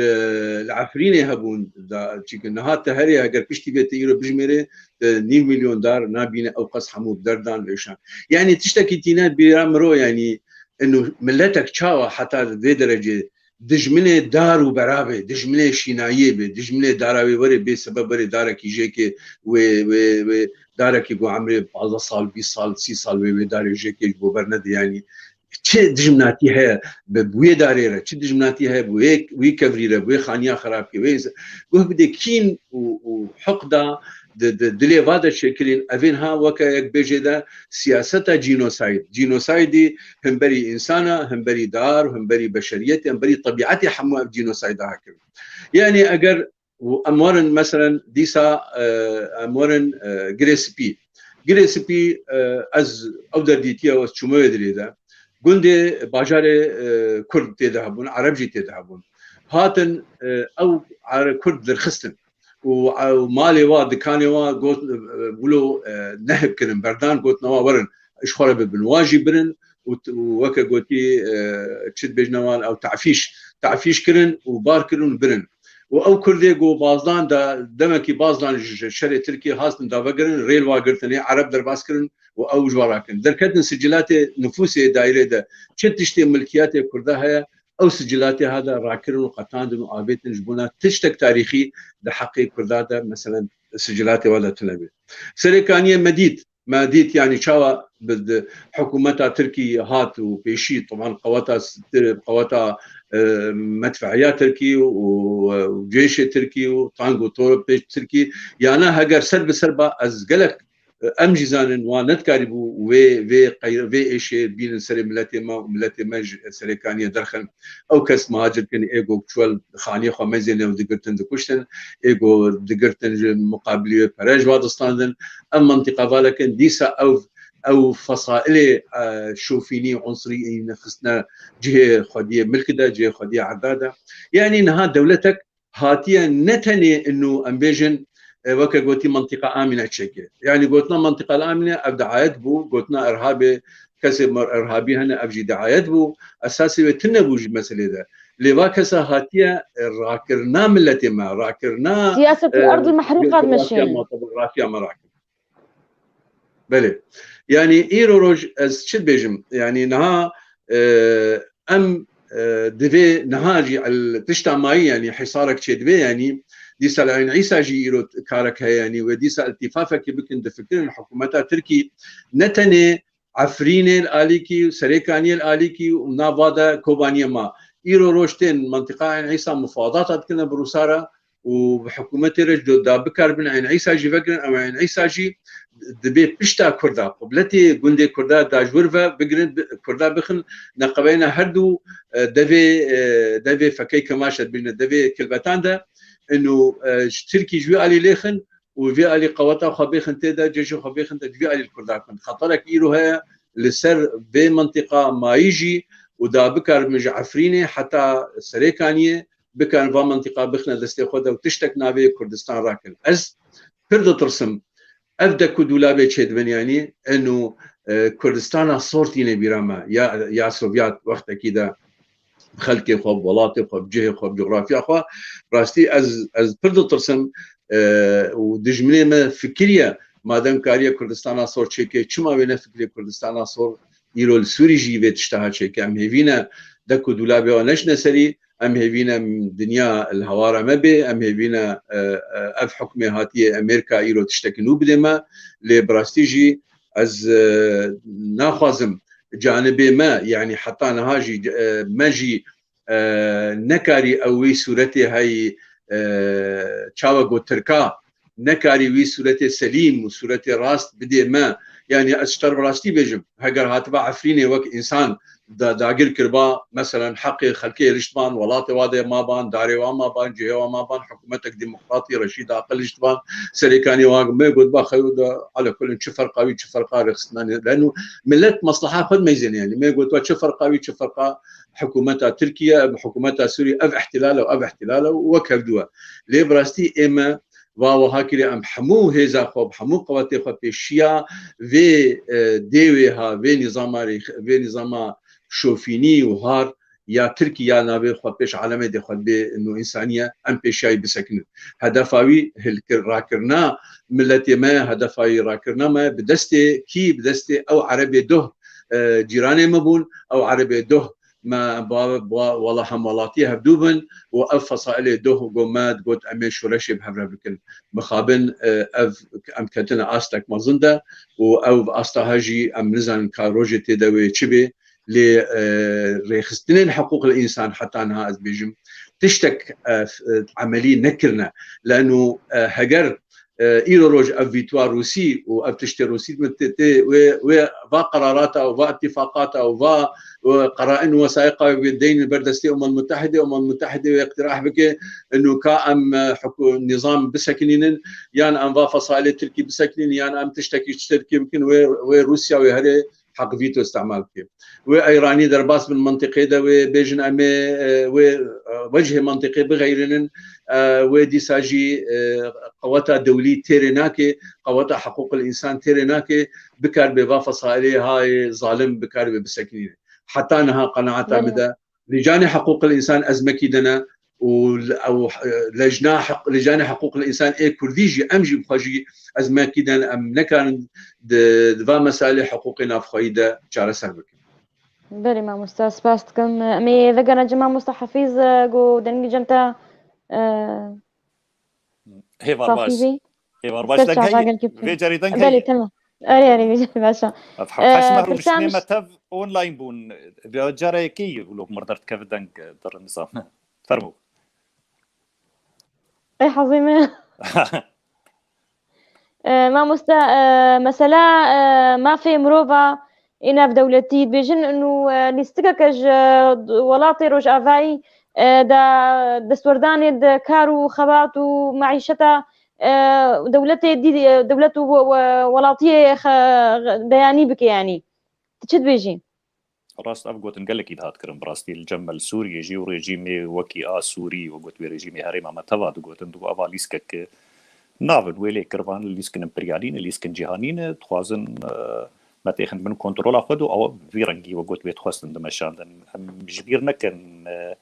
li Efrînê hebûn. Da, çîkî niha te herê, heger piştî vê te îro bijmêrê, te nîv milyon dar nabîne, ew qas hemû derdan êşan. Yanî tiştekî tîne bîra miro, yanî inu miletek çawa heta vê derecê dijminê dar û bera bê, dijminê şînayiyê bê, dijminê dara wê werê bê sebeb werê darekî jêkê wê, wê, wê darekî ku emrê pazdeh sal, bîst sal, sî sal wê, wê darê jêkê ji bo bernede, yanî çi dijminatî heye bi, bi wê darê re, çi dijminatî heye bi wê, wî kevirî re, bi wê xaniya xerabkê, wê guh bide kîn û, û hiqda di, di dilê va de çêkirîn, evên ha weke yek bêjê de siyaseta cînosayd. Cînosaydî himberî însana, himberî dar, himberî beşeriyetê, himberî tebîetê hemû ev cînosayda ha kirin. Yanî eger û em werin, meselen, dîsa, e, em werin, e, Girê Spî. Girê Spî, e, ez ew der dîtiye, ez çûme wê dilê de. Gundê, bajarê, e, Kurd tê de hebûn, Ereb jî tê de hebûn. Hatin, e, ew Are-, Kurd dirxistin. Û, e, malê wa, dikanê wa got, e, wilo, e, nehib kirin, berdan, gotin wa werin, ji xwe re bibin. Wa jî birin û t-, û weke gotî, e, çi dibêjne wan, ew tafîş, tafîş kirin û bar kirin û birin. û ew Kurdê ku bazdan da, demekî bazdan ji şerê Tirkiyê hastin davegirin, rê li wa girtin, ê Ereb derbas kirin û ew ji wa rakirin. Derketin sicilatê nifûsê daîrê de çi tiştê milkiyetê Kurda heye, ew sicilatê ha de rakirin û qetandin û avêtin ji bona tiştek tarîxî di heqê Kurda de, meselen, sicilatê wa de tune bê. Serêkaniyê me dît, me dît, yanî çawa bi, di, hikûmeta Tirkî hat û pêşî, teban qeweta s-, tir-, qeweta, e, medfeya Tirkî û, e, û cêşê Tirkî û tang û torpê Tirkî, yana heger ser bi ser ba ez gelek, e, em jî zanin wan nedikarîbû wê, vê qey-, vê êşê bînin serê miletê me û miletê me ji Serêkaniyê derxin. Ew kes muhacir kin, ê ku çû li xaniyê xwe mezêne û digirtin, dikuştin, ê ku digirtin ji muqabilî wê pere ji wa distandin. Ev mentiqa valekin dîsa ew, ew fesailê, e, şofînî, unsirî nexistine cihê xwediyê milk de, cihê xwediyê erda de. Yanî niha dewletek hatiye ne tenê inu em bêjin, e, weke gotî mentiqa amîne çêke. Yanî gotina mentiqa amîne ev diayet bû, gotina erhabê, kesê mer-, erhabî hene ev jî diayet bû. Esasê wê tune bû ji meselê de. Lê va kesa hatiye, e, rakirina miletê me, rakirina, Siyaset e, ard-ı mahruqat coğrafya meşin. Me, topografya me rakir. Belê. Yanî îro roj ez çi dibêjim? Yanî niha, e, em, e, divê niha jî el-, tişta mayî, yanî hisarek çêdibê, yanî dîsa li Eyn Îsa jî îro karek heye, yanî wê dîsa îtîfafekê bikin, difikirin hikûmeta Tirkî ne tenê Efrînê li alîkî, Serêkaniyê li alîkî û nava de Kobaniyê ma. Îro roj tên mentiqa Eyn Îsa mufadata dikine bi Rûsa re û bi hikûmetê re ji da bikaribin Eyn Îsa jî vegirin, ew Eyn Îsa jî dibê pişta Kurda, qubletê gundê Kurda da ji wir ve bigirin, bi-, Kurda bixin neqebeyna her du, e, devê, e, devê fekey kemaşe dibîne, devê kilvetan de, inu, e, ji Tirkî ji wî alî lêxin û vî alî qeweta xwe bêxin tê de, cêşê xwe bêxin tê de, vî alî li Kurda kin. Xeterek îro heye li ser vê mentiqa mayî jî û da bikaribin ji Efrînê heta Serêkaniyê, bikin va mentiqa bixine destê xwe de û tiştek navê Kurdistan rakin. Ez pir ditirsim. Ev dek û dûlabê çêdibin, yanî eno, e, Kurdistana sor tîne bîra me. Ya, ya Sovyat wextekî de xelkê xwe, bi welatê xwe, bi cihê xwe, bi cografya xwe. Rastî ez, ez pir ditirsim, e, û dijminê me fikiriye, madem kariye Kurdistana sor çêke, çima wê ne fikirê Kurdistana sor îro li Sûrî jî vê tişta ha çêke? Em hêvî ne dek û dûlabê wa neşine serî, em hêvî ne dinya li hewara me bê, em hêvî ne, e, e, ev hukmê hatiye Amerîka îro tiştekî nû bidê me, lê bi rastî jî ez, e, naxwazim canibê me, yanî heta niha jî, e, me jî, e, nekarî ew wî sûretê heyî, e, çawa got Tirka, nekarî wî sûretê selîm û sûretê rast bidê me. Yanî ez ji te re bi rastî bêjim, heger hatiba Efrînê wek însan da-, dagir kiriba, meselen heqê xelkê li ji diban, welatê wa de maban, darê wa maban, cihê wa maban, hikûmetek demokratî, reşîd aqil li ji diban, serêkanî wa me gotba xeyo de, ala kulin çi ferqa wî, çi ferqa rêxistina ne-, leno millet mesleha xwe dimeyzêne, yanî me gotba çi ferqa wî, çi ferqa hikûmeta Tirkiye, hikûmeta Sûrî, ev ihtilal e, ev ihtilal e, wek hevdû e. Lê bi rastî ê me va wiha kiriye, em hemû hêza xwe, bi hemû qewetê xwe pêşiya vê, e, dêwê ha, vê nîzama rêx-, vê nîzama şofînî û har ya Tirkî ya navê xwe pêş alemê dê xwe bê nû însaniye, em pêşiyayî bisekinin. Hedefa wî hilkir-, rakirina miletê me, hedefa wî rakirina me bi destê kî, bi destê ew erebê doh, e, cîranê me bûn, ew erebê doh me ba, ba, wela hemwelatiyê hevdû bin û ev fesailê doh go me digot em ê şoreşê bi hev re bikin. Mixabin, e, ev em ketine astek mezin de û ev asta he jî em nizanin ka rojê tê de wê çi bê, lê, e, rêxistinên hiqûqil însan heta niha ez bêjim tiştek, e, f-, e, emelî nekirine. Leno, e, heger, e, îro roj ev vîtoa Rûsî û ev tiştê Rûsî min tê, tê wê, wê va qerarata û va ittifaqata û va, e, qerain û wesaîqa wê deynin ber destê Umem Mutehide, Umem Mutehide wê iqtirah bike, inu ka em, e, hikû-, nîzam bisekinînin, yan em va fesailê Tirkî bisekinînin, yan em tiştekî ji Tirkî bikin, wê, wê Rûsya wê herê heq vîto îstemal bike. Wê Îranî derbas bin mentiqê de, wê bêjin em ê, e, wê, e, wecihê mentiqê bixeyrînin, e, wê dîsa jî, e, qeweta dewlî têrê nake, qeweta hiqûqil însan têrê nake, bikar bê va fesailê hayê zalim bikar bê bisekinîne. Heta niha qenaeta min de, lîcanê hiqûqil însan ezmekî de ne, û li-, ew, e, lejna heq-, lejane hiqûq li însan ê kurdî jî, em jî bi xwe jî ez mekî den, em nekarin di, di va meselê hiqûqê navxweyî de çareser bikin. Belê mamoste, spas dikim. Em ê vegerine cem mamoste Hafîz, e, ku dengê cem te, e, Hêvar safî baş. bî. Hêvar baş, Ser deng çava heyî. gelkî. Vê carî deng Belê, heyî. Tamam. Erê, erê, vê carî baş e. Ev heş Ee, meh rûniştinê pirsa me tev online bûn. Vê carê yekê yê wilo mir der dikeve deng, e, dir nizam. Fermo. Ê hezî me. Ee, mamoste, e, mesela, e, mafê mirova ê navdewletî dibêjin û, e, lîstikeke ji, e, welatê Rojavayî, e, da destwerdanê di kar û xebat û meîşeta, e, dewletê dî, e, dewlet û we-, we-, welatiyê xe-, beyanî bike yanî. Tu çi dibêjî? Rast, ev gotin gelekî dihat kirin bi rastî. Li cem me li Sûriyê jî û rejîmê wekî a Sûrî, we got wê rejîmê herêma me teva digotin, digo eva lîskek navin wê lê kirvan, lîskin emperyalî ne, lîskin cîhanî ne, dixwazin, e, me têxin bin kontrola xwe de û ew vî rengî we got wê dixwestin dimeşandin. Em ji bîr nekin, e,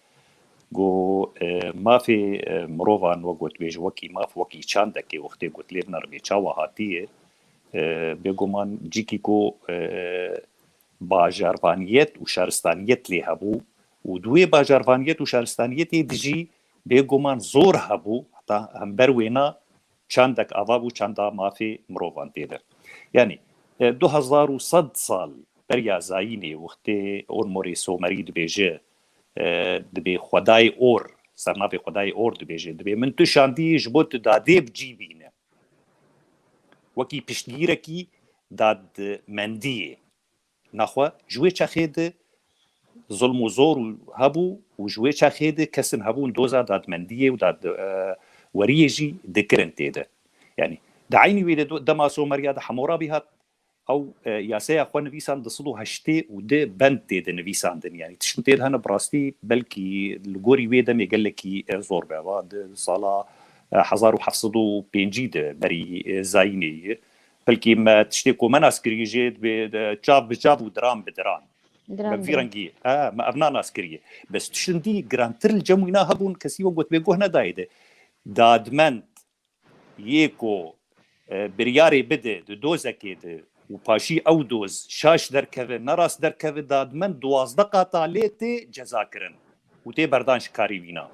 ku, e, mafê, e, mirovan we got wê ji wekî maf, wekî çandekê wextê got lê binermê çawa hatiye, e, bêguman cîkî ku, e, bajarvaniyet û şaristaniyet lê hebû û di wê bajarvaniyet û şaristaniyetê de jî bêguman zor hebû, heta hember wêna çandek ava bû, çanda mafê mirovan tê de. Yanî, e, du hezar û sed sal beriya zayînê wextê Ormorê Somerî dibêje, e, dibê xwedayê Or, sernavê xwedayê Or dibêje, dibê min tu şandî ji bo tu dadê bi cî bîne. Wekî piştgîrekî dadmendiyê. Naxwe ji wê çaxê de zilm û zor û hebû û ji wê çaxê de kesin hebûn doza dadmendiyê û dad, e, weriyê jî dikirin tê de. Yanî di eynî wê de do-, dema Someriya de Hemorabî hat, ew, e, yaseya xwe nivîsan du sed û heştê û du bend tê de nivîsandin. Yanî tiştin tê de hene bi rastî belkî li gorî wê demê gelekî, e, zor be. Va di sala, e, hezar û heft sed û pêncî de berî, e, zayînê ye. Belkî me tiştê ku me nas kiriye jê dibê, e, çav bi çav û diran bi diran. Diran me vî bi rengî, e, me ev na nas kiriye. Bes tiştin dî girantir li cem wîna hebûn, kesî we got wê guh nedayê de. Dadmend yê ku, e, biryarê bide di dozekê de û paşî ew doz şaş derkeve, nerast derkeve, dadmend duwazdeh qata lê tê ceza kirin û tê berdan ji karî wîna.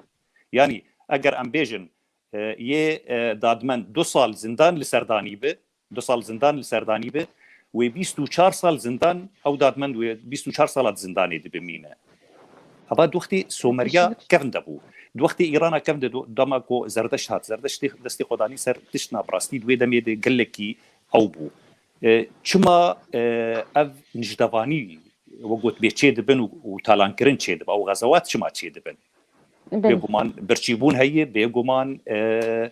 Yanî eger em bêjin, e, yê, e, dadmend du sal zindan li serdanî bi, du sal zindan li serdanî bi, wê bîst û çar sal zindan, ew dadmend wê bîst û çar sala di zindanê de bimîne. Hava di wextê Someriya kevn de bû. Di wextê Îrana kevn de do-, dema ku Zerdeşt hat, Zerdeşt dê-, destê xwe danî ser tiştna bi rastî di wê demê de gelekî ew bû. E, çima, e, ev nijdevanî we got bê çê dibin û, û talankirin çê dibe, ew xezewat çima çê dibin? Belê. Bêguman birçîbûn heye, bêguman, e,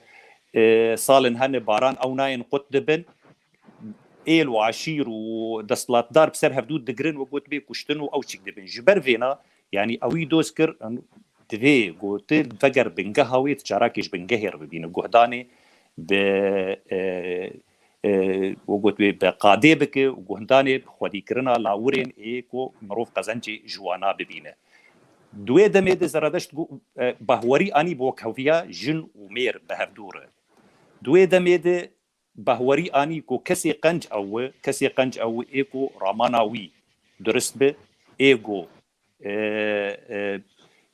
e, salên hene baran ew nayên qut dibin. Êl û eşîr û desthilatdar bi ser hevdû digirin, we got bê kuştin û ew çîk dibin. Ji ber vêna, yanî ewî doz kir, divê gotin veger bingeha wê, tu carakê ji bingehê re bibîne. Guhdanê bi, e, e, we got wê bi qadê bike û guhdanê bi xwedîkirina lawirên ê ku mirov qezencê ji wana bibîne. Di wê demê de Zeredeşt gu-, e, bahwerî anî bi wekheviya jin û mêr bi hevdû re. Di wê demê de bahwerî anî ku kesê qenc ew e, kesê qenc ew ê ku ramana wî durist be, ê ku, e, e,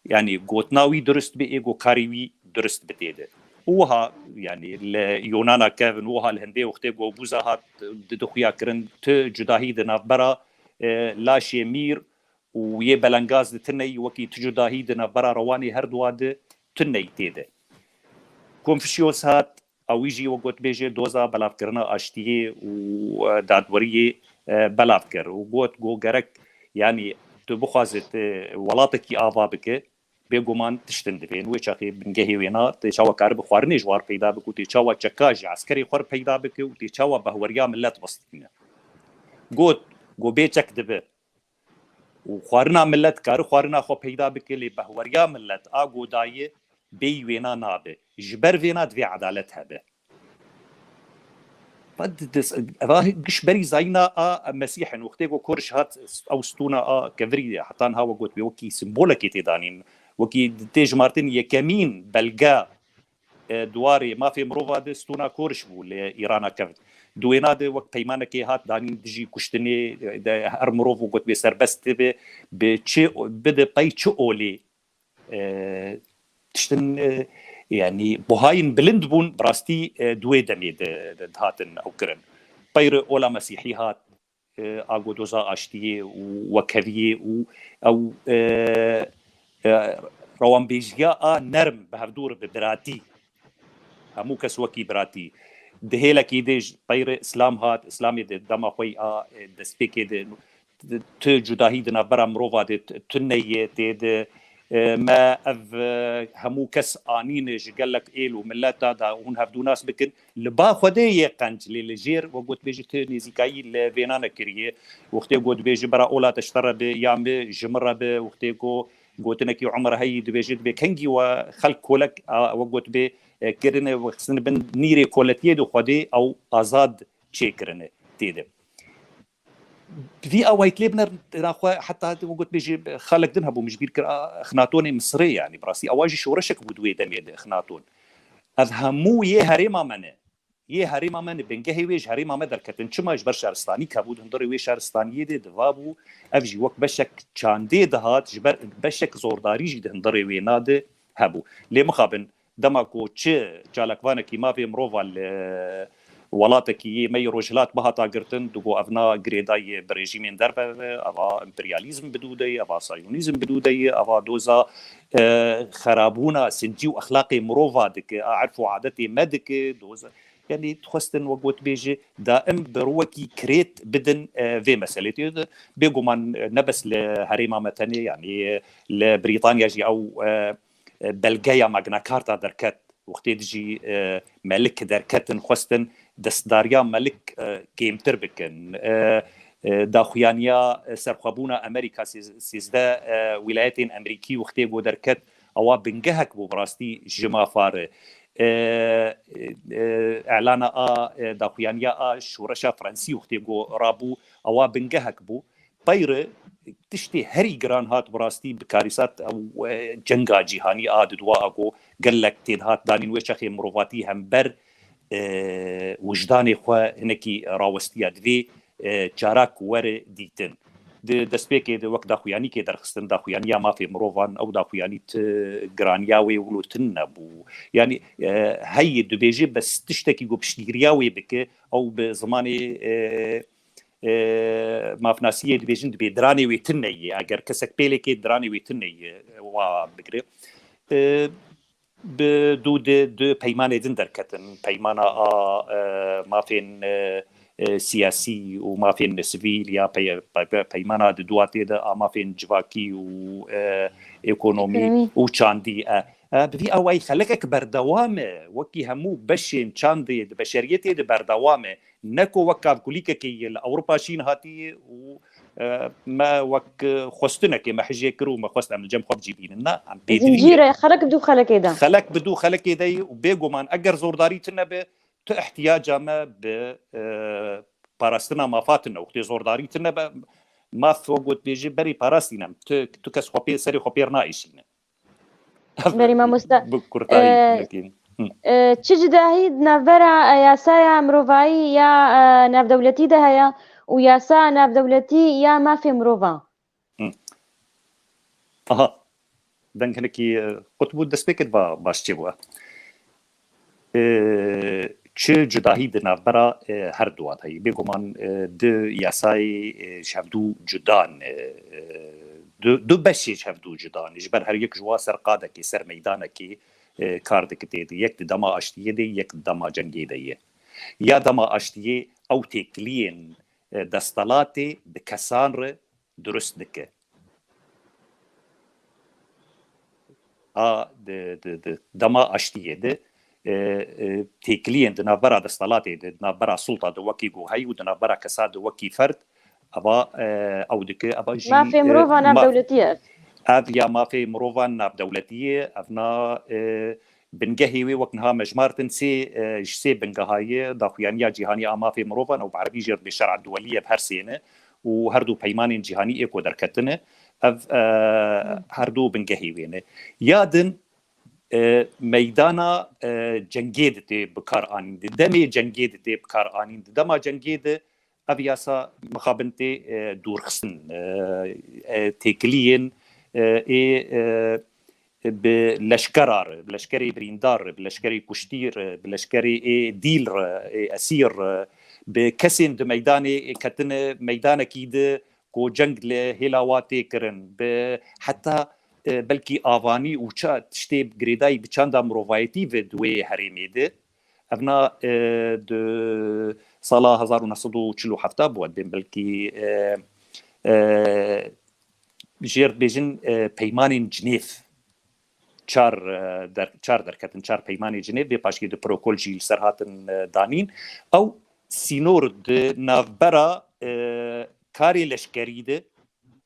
yanî gotina wî durist be, ê ku karî wî durist be tê de. Û wiha, yanî li Yunana kevin, wiha li hindê wextê ku bûza hat didixuya kirin, tu cudahî di navbera, e, laşê mîr û yê belengaz di tineyî wekî tu cudahî di navbera rewanê her duwa di tuneyî tê de. Konfusiyos hat, ewî jî we got bêjê doza belavkirina aştiyê û, e, dadweriyê, e, belav kir û got, got gerek, yanî tu bixwazit, e, welatekî ava bike, bêguman tiştin divên. Wê çaxê bingehê wêna tê çawa karibe xwarinê ji war peyda bike û tê çawa çeka ji eskerê xwe re peyda bike û tê çawa behweriya millet bistîne. Got, got bê çek dibe. Û xwarina millet kari xwarina xwe peyda bike, lê behweriya millet a godaye bêyî wêna nabe. Ji ber vêna divê edalet hebe. Eva giş berî zayîna a Mesîh in. Wextê ku Koriş hat, ew stûna a kevirî heta niha we got wê wekî simbolekê tê danîn. Wekî tê jimartin yekemîn belge e, di warê mafê mirova de stûna Koriş bû li Îrana kevt. Di wêna de wek peymanekê hat danîn dijî kuştinê, e, de her mirov û got bê serbest dibe, bi çi, bide pey çi olê, e, tiştin, e, yanî buhayên bilind bûn, bi rastî, e, di wê demê de, de dihatin ew kirin. Peyre ola Mesîhî hat, e, a go doza aştiyê û wekheviyê û ew, e, e, rewanbêjiya a nerm bi hevdû re bi biratî. Hemû kes wekî biratî. Di hêlekî dê ji peyre Îslam hat, Îslamê di dema xwe yî a, e, destpêkê de tu cudahî di navbera mirova de t-, tune ye, tê de, e, me ev, e, hemû kes anîne ji gelek êl û mileta da hûn hevdû nas bikin. Li ba Xwedê yê qenc, lê li jêr we gotbêjî tu nêzîkayî li vêna nekiriye. Wextê gotbêjî bera ola te ji te re bi ya mi ji min re bi, wextê ku gotinekî Umer heyî dibêje dibê kengî we xelk kolek a we gotbê, e, kirine, we xistine bin nîrê koletiyê de Xwedê ew azad çêkirine tê de. Vî awayî lê binerin naxwe heta we gotbêjî xalek din hebû min ji bîr kir, a, Exnatonê Misirê, yanî bi rastî ewa jî şoreşek bû di wê demê de Exnaton. Ev hemû yê herêma me ne. Yê herêma me ne, bingehê wê ji herêma me derketin. Çima? Ji ber şaristanî hebû, di hundirê wê şaristaniyê de diva bû. Ev jî wek beşek çandê dihat, ji ber beşek zordarî jî di hundirê wê na de hebû. Lê mixabin, dema ku çi çalakvanekî mafê mirova li welatekî yê me yê rojhilat bihata girtin, digo ev na girêdayî bi rejîmên derve, eva emperyalîzm bi dû de ye, eva sayonîzm bi dû de ye, eva doza, e, xerabûna sincî û exlaqê mirova dike, a erf û adetê me dike, doza, yanî dixwestin wek gotbêjî daim bi rûwekî kirêt bidin, e, vê meselê. Tê de bêguman, e, ne bes li herêma me tenê, yanî, e, li Brîtanya jî ew, e, e, belgeya Magna Carta derket. Wextê dijî, e, melik derketin, xwestin destdariya melik, e, kêmtir bikin. E, e, daxuyaniya, e, serxwebûna Amerîka, sêz-, sêzdeh, e, wîlayetên Amerîkî wextê ku derket, ewa bingehek bû bi rastî ji mafa re. E, e, e, elana a, e, daxuyaniya a şoreşa Fransî wextê ku rabû, ewa bingehek bû. Peyre tiştê herî giran hat bi rastî bi karîsat ew, e, cenga cîhanî a di dua a ku gelek tê dihat danîn wê çexê mirovatî hember, e, wijdanê xwe hinekî rawestiya divê, e, çarak were dîtin. Di destpêkê de wek daxuyanîkê derxistin, daxuyaniya mafê mirovan, ew daxuyanî ti giraniya wê wilo tin nebû. Yanî, e, heyî dibêjî bes tiştekî ku piştgiriya wê bike, ew bi zimanê, e, e, mafnasiyê dibêjin dibê diranê wê tune ye. Eger kesek pêlekê diranê wê tune ye, wa bigire. E, bi dû de du peymanê din derketin. Peymana a, e, mafên, e, e, siyasî û mafên sivîl ya pey-, pey-, peymana di dua tê de a mafên civakî û, e, ekonomî Ekonomî. û çandî. E, e, bi vî awayî xelekek berdewam e. Wekî hemû beşên çandê di beşeriyetê de berdewam e. Ne ku wek kavkulîkekê yê li Ewropa şîn hatiye û, e, me wek, e, xwestinekê me hijê kir û me xwest em li cem xwe bi cî bînin. Na, em pêdivî ye. Zincîre, xelek bi dû xelekê de. Xelek bi dû xelekê de ye û bêguman eger zordarî tune be, tu ihtiyaca me bi, e, parastina mafa tune. Wextê zordarî tune be, maf wek got bêjî berî parastîne. Tu, tu kes xwe pê, serê xwe pêr naêşîne. Berî mamoste, Bi kurtayî e, nekî. Hı. E, çi cudahî di navbera, e, yasaya mirovayî ya, e, navdewletî de heye û yasa navdewletî ya mafê mirovan? Hı. Aha. Deng hinekî, e, qut bû, destpêkê ba-, baş çêbû. E, çi cudahî di navbera, e, her duwa de heye? Bêguman, e, di yasayê, e, ji hevdû cuda ne, e, du, du beşê ji hevdû cuda ne. Ji ber her yek ji wa ser qadekê, ser meydanekê, e, kar dike tê de. Yek di dema aştiyê de, yek di dema cengê de ye. Ya dema aştiyê ew têkiliyên, e, desthilatê bi kesan re durust dike. A, di, di, di dema aştiyê de, e, e, têkiliyên di navbera desthilatê de, di navbera sulta de wekî guhey û di navbera kesa de wekî ferd, eva, e, ew dike, eva jî, Mafê e, mirova ma-, navdewletî ye. Ev ya mafê mirova navdewletî ye, ev na, e, bingehê wê wek niha me jimartin sê, e, ji sê bingeha ye, daxuyaniya cîhanî a mafê mirovan û bi erebî jê re dibê şer'a duwelî ye, bi her sê ne û her du peymanên cîhanî ê ku derketine, Ev, e, her du bingehê wê ne. Ya din, e, meydana, e, cengê de tê bi kar anîn. Di demê cengê de tê bi kar anîn. Di dema cengê de ev yasa mixabin tê, e, dûrxistin, e, e, têkiliyên, e, ê, e, bi leşkera re, bi leşkerê birîndar re, bi leşkerê kuştî re, bi leşkerê ê dîl re, ê esîr re, bi kesên di meydanê ketine meydanekî de ku ceng li hêla wa tê kirin, bi heta, e, belkî avanî û ça tiştê girêdayî bi çanda mirovayetî ve di wê herêmê de. Evna, e, di sala hezar û neh sed û çil û heft bû, em bên belkî, e, e, jêr dibêjin, e, peymanên Cinêv. Çar, e, der-, çar derketin, çar peymanê Cinêv, vê paşkê di protokol jî li ser hatin, e, danîn. Ew sînor di navbera, e, karê leşkerî de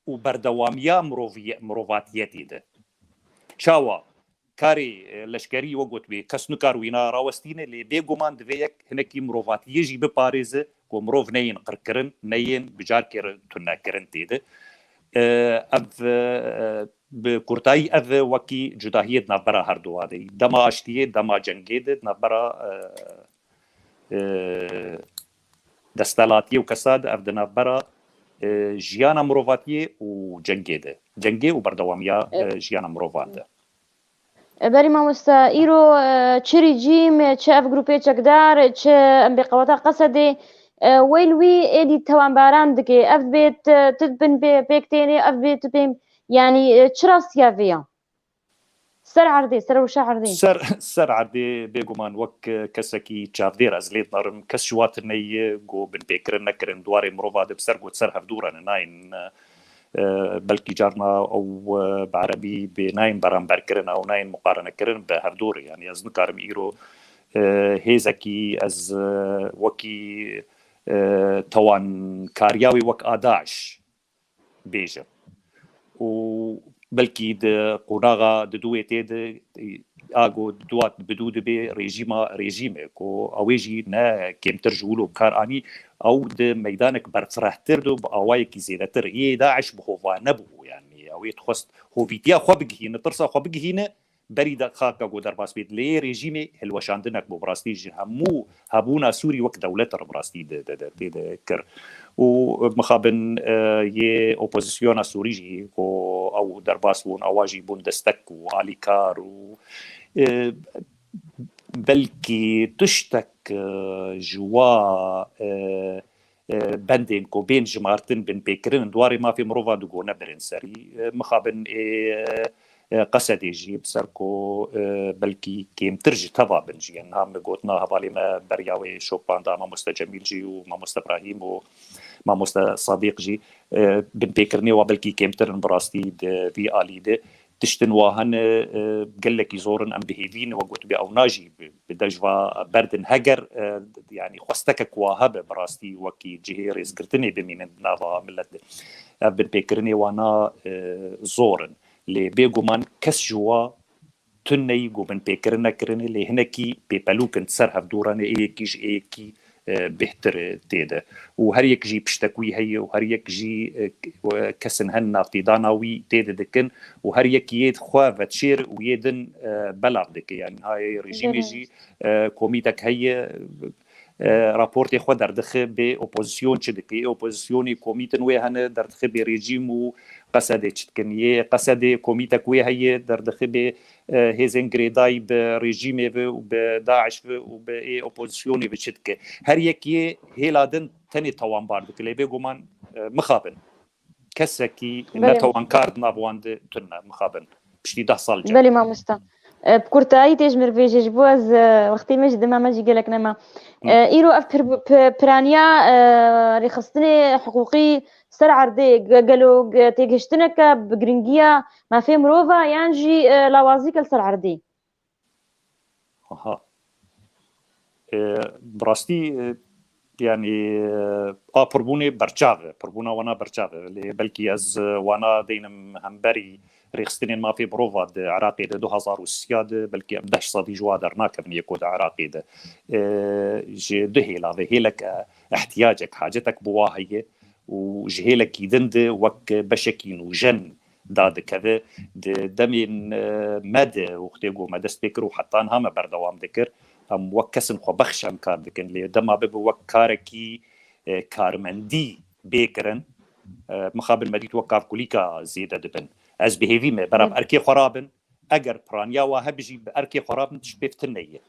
û berdewamiya miroviye-, mirovatiyetê de. Çawa? Karê, e, leşkerî, we gotibê, kes nikar wîna rawestîne, lê bêguman divê yek hinekî mirovatiyê jî biparêze, ku mirov neyên qirkirin, neyên bi carkê re tunekirin tê de. E, ev, e, bi kurtayî ev wekî cudahiyê di navbera herduwa de. Dema aştiyê, dema cengê de, di navbera, e, e, desthilatiyê û kesa de, ev di navbera, e, jiyana mirovatiyê û cengê de. Cengê û berdewamiya, e, jiyana mirovan de. E, belê mamoste, îro, e, çi rejîm, çi ev grûpê çekdar, çi em bê qeweta Qesedê, e, wê li wî êdî tewanbaran dike. Ev dibê ti, ti bin pê-, pêk têne, ev dibê ti pê-, yanî, e, çi rastiya vê ya? Ser erdê, ser rewşa erdê. Ser, ser erdê bêguman wek, e, kesekî çavdêr ez lê dinarim. Kes ji wa tune ye ku binpêkirin nekirin. Di warê mirova de bi ser got ser hevdû re ne nayên, e, e, belkî carna ew, e, bi erebî bê nayên beramberkirin, ew nayên muqarenekirin bi hevdû re. Yanî ez nikarim îro, e, hêzekî ez, e, wekî, e, tewankariya wî wek a DAIŞ bêje. Û belkî di qonaxa di duwê tê de, a ku duwa bi dû dibe rejîma, rejîm e ku ew ê jî ne kêmtir ji wilo bi kar anî, ew di meydanek berfirehtir de bi awayekî zêdetir. Yê DAIŞ bi hova nebû, yanî ew ê dixwest hovîtiya xwe bigihîne, tirsa xwe bigihîne, berî de xaka ku derbas bêt. Lê yê rejîmê hilweşandinek bû, bi rastî ji hemû hebûna Sûrî wek dewlet re bi rastî de, de, de, tê de kir. Û mixabin, e, yê opozisyona Sûrî jî ku ew derbas bûn, ewa jî bûn destek û alîkar û, e, belkî tiştek, e, ji wa, e, e, bendên ku bên jimartin binpêkirin di warê mafê mirova di gone birin serî. E, mixabin ê, e, Qesedê jî bi ser ku, e, belkî kêmtir ji teva bin jî. Niha min gotina hevalê me beriya wê şopanda mamoste Cemîl jî û mamoste Ibrahîm û mamoste Sadîq jî, e, binpêkirinê wa belkî kêmtir in bi rastî di vî alî de. Tiştin wa hene, e, gelekî zor in, em bi hêvî ne, wek gotibê ewna jî bi, bi dejva berdin. Heger, e, yanî xwestekek wa hebe bi rastî wekî cihê rêzgirtinê bimînin di nava milet de. Ev binpêkirinê wana, e, zor in. Lê bêguman kes ji wa tune yî ku binpêkirin nekirinê, lê hinekî pêpelûk in ser hevdû re ne, ê yekî ji ê yekî, e, bêhtir tê de. Û her yek jî piştek wî heye û her yek jî, e, k-, e, kesin hen navtêdana wî tê de dikin û her yekî yê xwe vedişêr û yê din, e, belav dike. Yanî nihayê rejîmê jî, e, komîtek heye, e, raportê xwe derdixe bê opozisyon çi dike. Ê opozisyonê komîtin wê hene derdixe bê rejîm û Qesedê çi dikin. Yê Qesedê komîtek wê heye derdixe bê, e, hêzên girêdayî bi rejîmê ve û bi DAIŞ ve û bi ê opozisyonê ve çi dike. Her yek yê hêla din tenê tawanbar dike. Lê bêguman, e, mixabin. Kesekî netewankar di nav wan de tune, mixabin. Piştî deh sal cem. Belê mamosta. E, bi kurtayî tê ji mir bêje, ji bo ez, e, wextê me jî dema me jî gelek nema. E, îro ev pir-, pi-, piraniya, e, rêxistinê hiqûqî ser erdê ge-, gelo ge-, têgihiştineke bi giringiya mafê mirova yan jî, e, lawazîke li ser erdê? Aha. E, bi rastî, e, yanî, e, a pirbûnê berçav e, pirbûna wana berçav e. Lê belkî ez, e, wana deynim hemberî rêxistinên mafê mirova di Iraqê de du hezar û sê de, belkî em deh sedî ji wa dernakevin yê ku di Iraqê de, e, ji du hêla ve hêlek, e, ihtiyacek, hacetek bi wa heye û ji hêlekî din de wek beşekî nûjen dadikeve. Di demên, e, me de wextê ku me dest pê kir û heta niha me berdewam dikir, em wek kesên xwebexş em kar dikin. Lê dema bibe wek karekî, e, karmendî bê kirin, e, mixabin me dît wek kavkulîka zêde dibin. Ez bi hêvî me, berav erkê xwe rabin, eger piraniya wa hebe jî bi erkê xwe rabin, tişt pêv tune ye.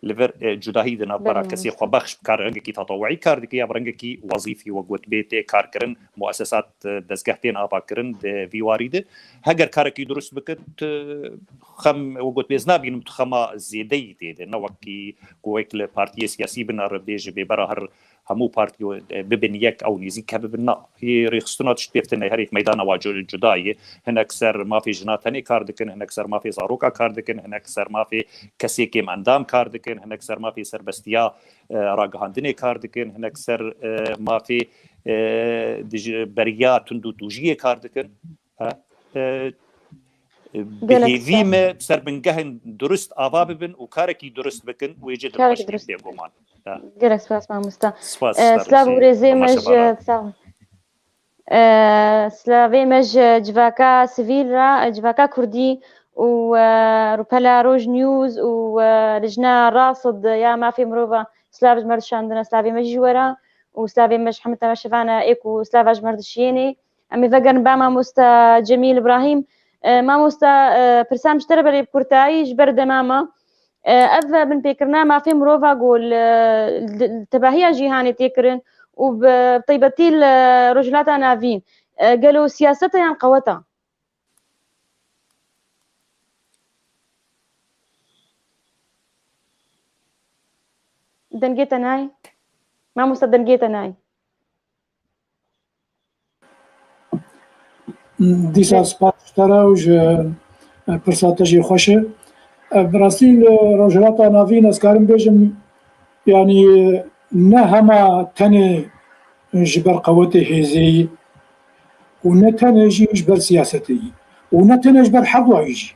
Li vir, e, cudahî di navbera kesê xwebexş bi kar rengekî tatawuî kar dike ya bi rengekî wezîfî, wek got bê tê karkirin, muesesat, e, dezgeh tên avakirin di vî warî de. Heger karekî durust bikin, tu xem, wek got bê, ez nabînim tu xema zêdeyî tê de. Ne wekî ku wek li partiyê siyasî binere bêje bê bera her hemû partî, e, bibin yek, ew nêzîk hebibin. Na, hê rêxistina tişt pêv tune, herêk meydana wa cu-, cuda ye. Hinek ser mafê jina tenê kar dikin, hinek ser mafê zaroka kar dikin, hinek ser mafê kesê kêmendam kar dikin, hinek ser mafê serbestiya, e, ragihandinê kar dikin, hinek ser, e, mafê, e, dij-, beriya tundûtûjiyê kar dikin. Ha? E, e, bi Gelek hêvî spas. Me ser bingehên durist ava bibin û karekî durist bikin, wê cê Karekî dilxweş durist. Bêguman. Ha. Gelek spas mamosta. Spas, E, spas, silav û rêzê me ji, sağ ol. E, silavê me ji civaka sivîl re, civaka kurdî û, e, rûpela Roj News û, e, lijna Rasid ya mafê mirova silav ji me re dişandine, silavê me jî ji we re û silavê me ji hemî temaşevana ê ku silava ji me re dişiyênê. Em ê vegerin ba mamosta Cemîl Îbrahîm. E, mamosta, e, pirsa min ji te re berê bi kurtayî ji ber dema me. E, ev binpêkirina mafê mirova ku li, li tevahiya cîhanê tê kirin û bi taybetî li Rojhilata Navîn, e, gelo siyaseta yan qeweta? Dengê te nayê? Mamosta, dengê te nayê. Dîsa spas ji te re û ji, e, pirsa te jî xweş e. E, bi rastî li Rojhilata Navîn ez karim bêjim, yanî ne hema tenê ji ber qewetê hêzê yî û ne tenê jî ji ber siyasetê yî û ne tenê ji ber herdwayî jî.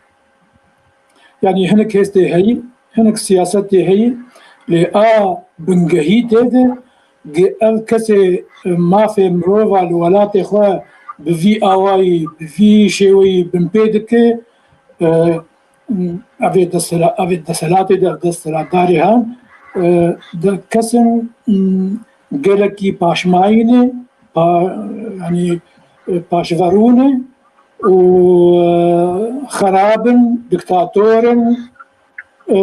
Yanî hinek hêz tê heyî, hinek siyaset tê heyî, lê a bingehî tê de, ge ev kesê mafê mirova li welatê xwe bi vî awayî, bi vî şêweyî binpê dike, e, ev ê desela-, ev ê deselatê de, ev desthilatdarê han, e, de kesin, m, gelekî paşmayî ne, pa-, yanî, e, paşverû ne û, e, xerab in, diktator in, e,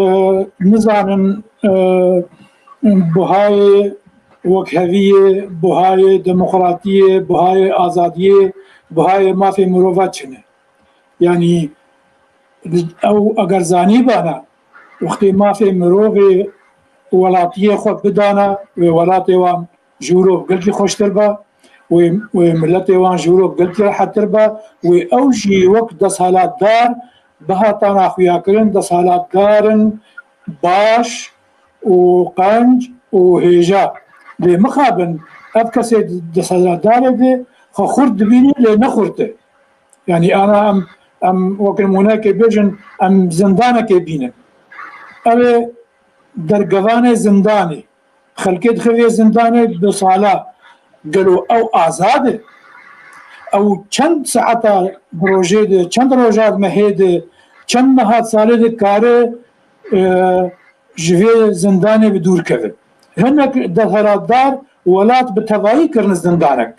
nizanin, e, buhayê wekheviyê, buhayê demokratiyê, buhayê azadiyê, buhayê mafê mirova çi ne. Yanî ew eger zanîbana, wextê mafê mirovê welatiyê xwe bidana, wê welatê wan ji wiro gelkî xweştir ba, wê, wê miletê wan ji wiro gelkî rehettir ba, wê ew jî wek desthilatdar bihatana xuyakirin, desthilatdar in baş û qenc û hêja. Lê mixabin ev kesê desthilatdarê de xwe xurt dibîne, lê ne xurt e. Yanî ana em, em wek nimûnekê bêjin, em zindanekê bînin. Ew ê dergevanê zindanê. Xelkê dixe vê zindanê bi sala. Gelo ew azad e? Ew çend saeta bi rojê de, çend roja di mehê de, çend meha di salê de kare, e, ji vê zindanê bi dûr keve? Hinek desthilatdar welat bi tevayî kirine zindanek.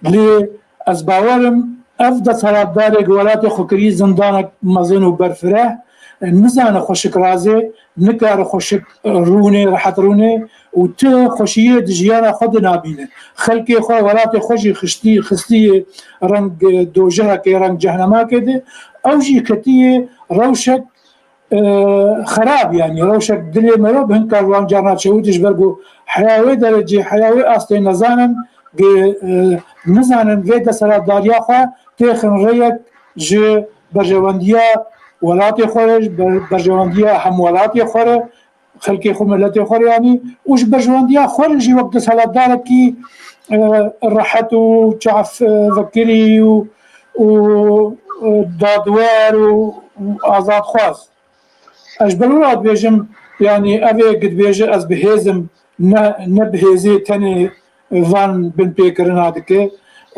Lê ez bawer im, ev desthilatdarê ku welatê xwe kirî zindanek mezin û berfireh, nizane xweşik razê, nikare xweşik rûnê, rehet rûnê û ti xweşiyê di jiyana xwe de nabîne. Xelkê xwe, welatê xwe jî xiştî-, xistiyê reng dojehekê, reng cehnemekê de, ew jî ketiye rewşek e, xerab, yanî rewşek dilê mero bi hin karvan carna çewitî ji ber ku heya wê derecê, heya wê astê nezanin, ge, e, nizanin vê desthilatdariya xwe têxin rêyek ji berjewendiya welatê xwe re, ji ber-, berjewendiya hemwelatê xwe re, xelkê xwe, miletê xwe re, yanî û ji berjewendiya xwe re jî wek desthilatdarekî, e, rehet û çaf, e, vekirî û, û, e, dadwer û, û azadxwaz. Ez ji ber wira dibêjim, yanî ev ê ku dibêje ez bi hêz im, ne, ne bi hêzê tenê van binpêkirina dike.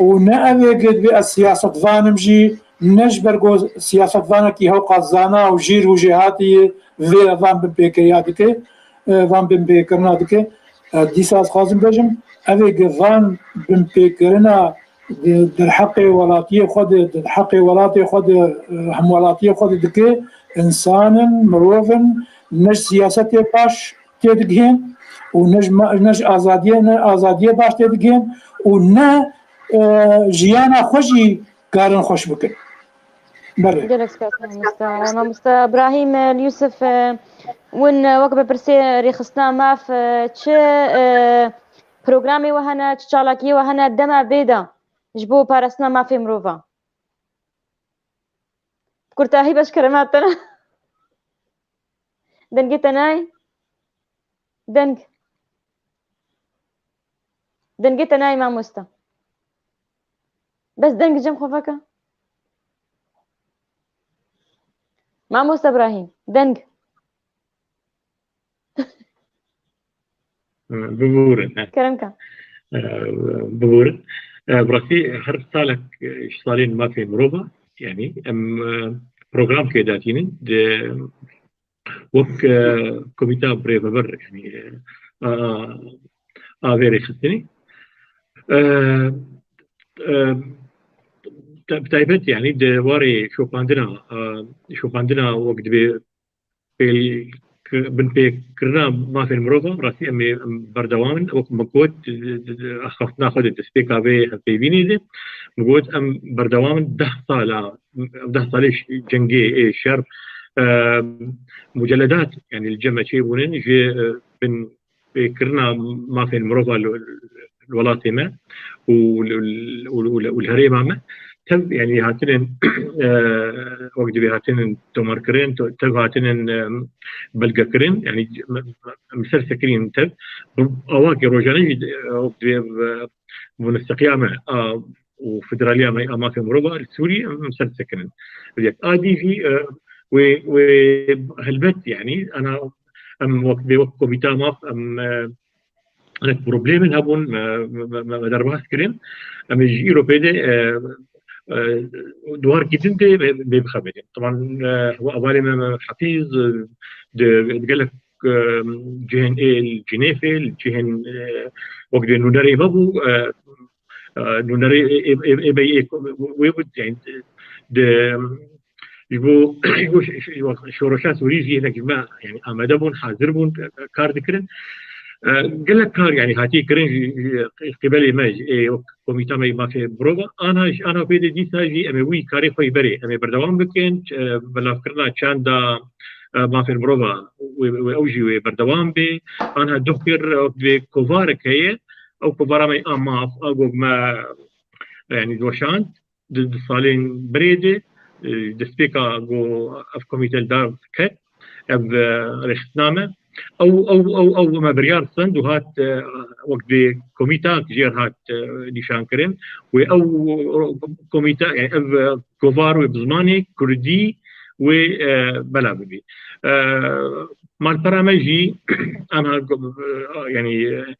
û ne ev ê ku divê ez siyasetvan im jî, ne ji ber ku siyasetvanekî hewqas zana û jêr û jêhatî vê van binpêkiriya dike, e, van binpêkirina dike. E, dîsa ez xwazim bêjim, ev ê ku van binpêkirina di, di heqê welatiyê xwe de, di heqê welatê xwe de, e, hemwelatiyê xwe de dike, însan in, mirov in, ne ji siyasetê baş têdigihên û ne ji ma-, ne ji azadiyê, ne azadiyê baş têdigihên û ne, e, jiyana xwe jî karin xweş bikin. Belê. Gelek spas mamoste. Mamoste Ibrahîm, e, Yusuf, e, win, e, wek bi pirsê rêxistina maf, e, çi, e, programê we hene, çi çalakiyê we hene dema vê de ji bo parastina mafê mirova? Bi kurtahî beşkerema te ne. Dengê te nayê? Deng. Dengê te nayê mamoste. Bes deng cem xwe veke. Mamoste Ibrahîm, deng. Biborin, he. Kerem ke. Biborin. Bi rastî her salek, e, ji salên mafê mirova, yanî em, e, programkê datînin, di, wek, e, komîta birêveber, yanî, e, a, a vê rêxistinê. E, e, te-, bi taybet, yanî di warê şopandina, e, şopandina wek dibê pêl-, binpêkirina mafên mirova, rastî em ê, em berdewam in. Wek min got, di, di, di axaftina xwe de destpêka vê hevpeyvînê de, min got, em berdewam in deh sala, deh salê ş-, cengê, ê, şer, e, muceledat, yanî li cem me çêbûnin ji, e, binpêkirina mafên mirova li, li welatê me û li, û li, û li, û li herêma me tev, yanî hatinin, e, wek dibê hatinin tomarkirin, to-, tev hatinin, e, belgekirin, yanî em ser sekirîn tev. Bi awakê rojane jî, e, wek dibê, e, muneseqiya me, a, û federaliya me a mafê mirova li Sûriyê em ser sekinin. Yek a dî jî, e, wê, wê helbet, yanî, ana, em wek, bê wek komîta maf, em, e, hinek problemên hebûn, me, me, me, me, me derbas kirin. Em ê ji îro pê de, e, e, duwarkî din de bê, bê bixebitîn. Taban, e, hevalê me, me Hefîz, e, di, di gelek, e, cihên ê li Cinêfê, li cihên, e, wek dê nûnerê me bû, e, e, nûnerê ê, ê, ê, ê, ê, wê bû, yani, di, ji bo, ji bo ş-, ş-, şoreşa Sûrî jî hinek ji me, yani, amade bûn, hazir bûn, e, kar dikirin. E, gelek kar, yani, hatiye kirin ji, ji qîbelê me, ji, ê, wek komîta me yê mafê mirova, ana, ana pê de dîsa jî em ê wî karê xwe yî berê, em ê berdewam bikin, ç-, e, belavkirina çanda, e, mafê mirova, wê, wê ew jî wê berdewam bê. Ana doh kir, e, wek divê kovarek heye, ew kovara me a maf, a gog me, yani, weşand, di, di salên berê de, e, destpêka ku ev komîte li dar ket, ev, e, rêxistina me. Ew, ew, ew, ew me biryar stend û hat, e, wek dê komîta jêr hat, e, nîşankirin. Wê ew komîte, yani ev, e, kovar wê bi zimanê kurdî wê, e, bela bibî. E, malpera me jî, anha, e, yani,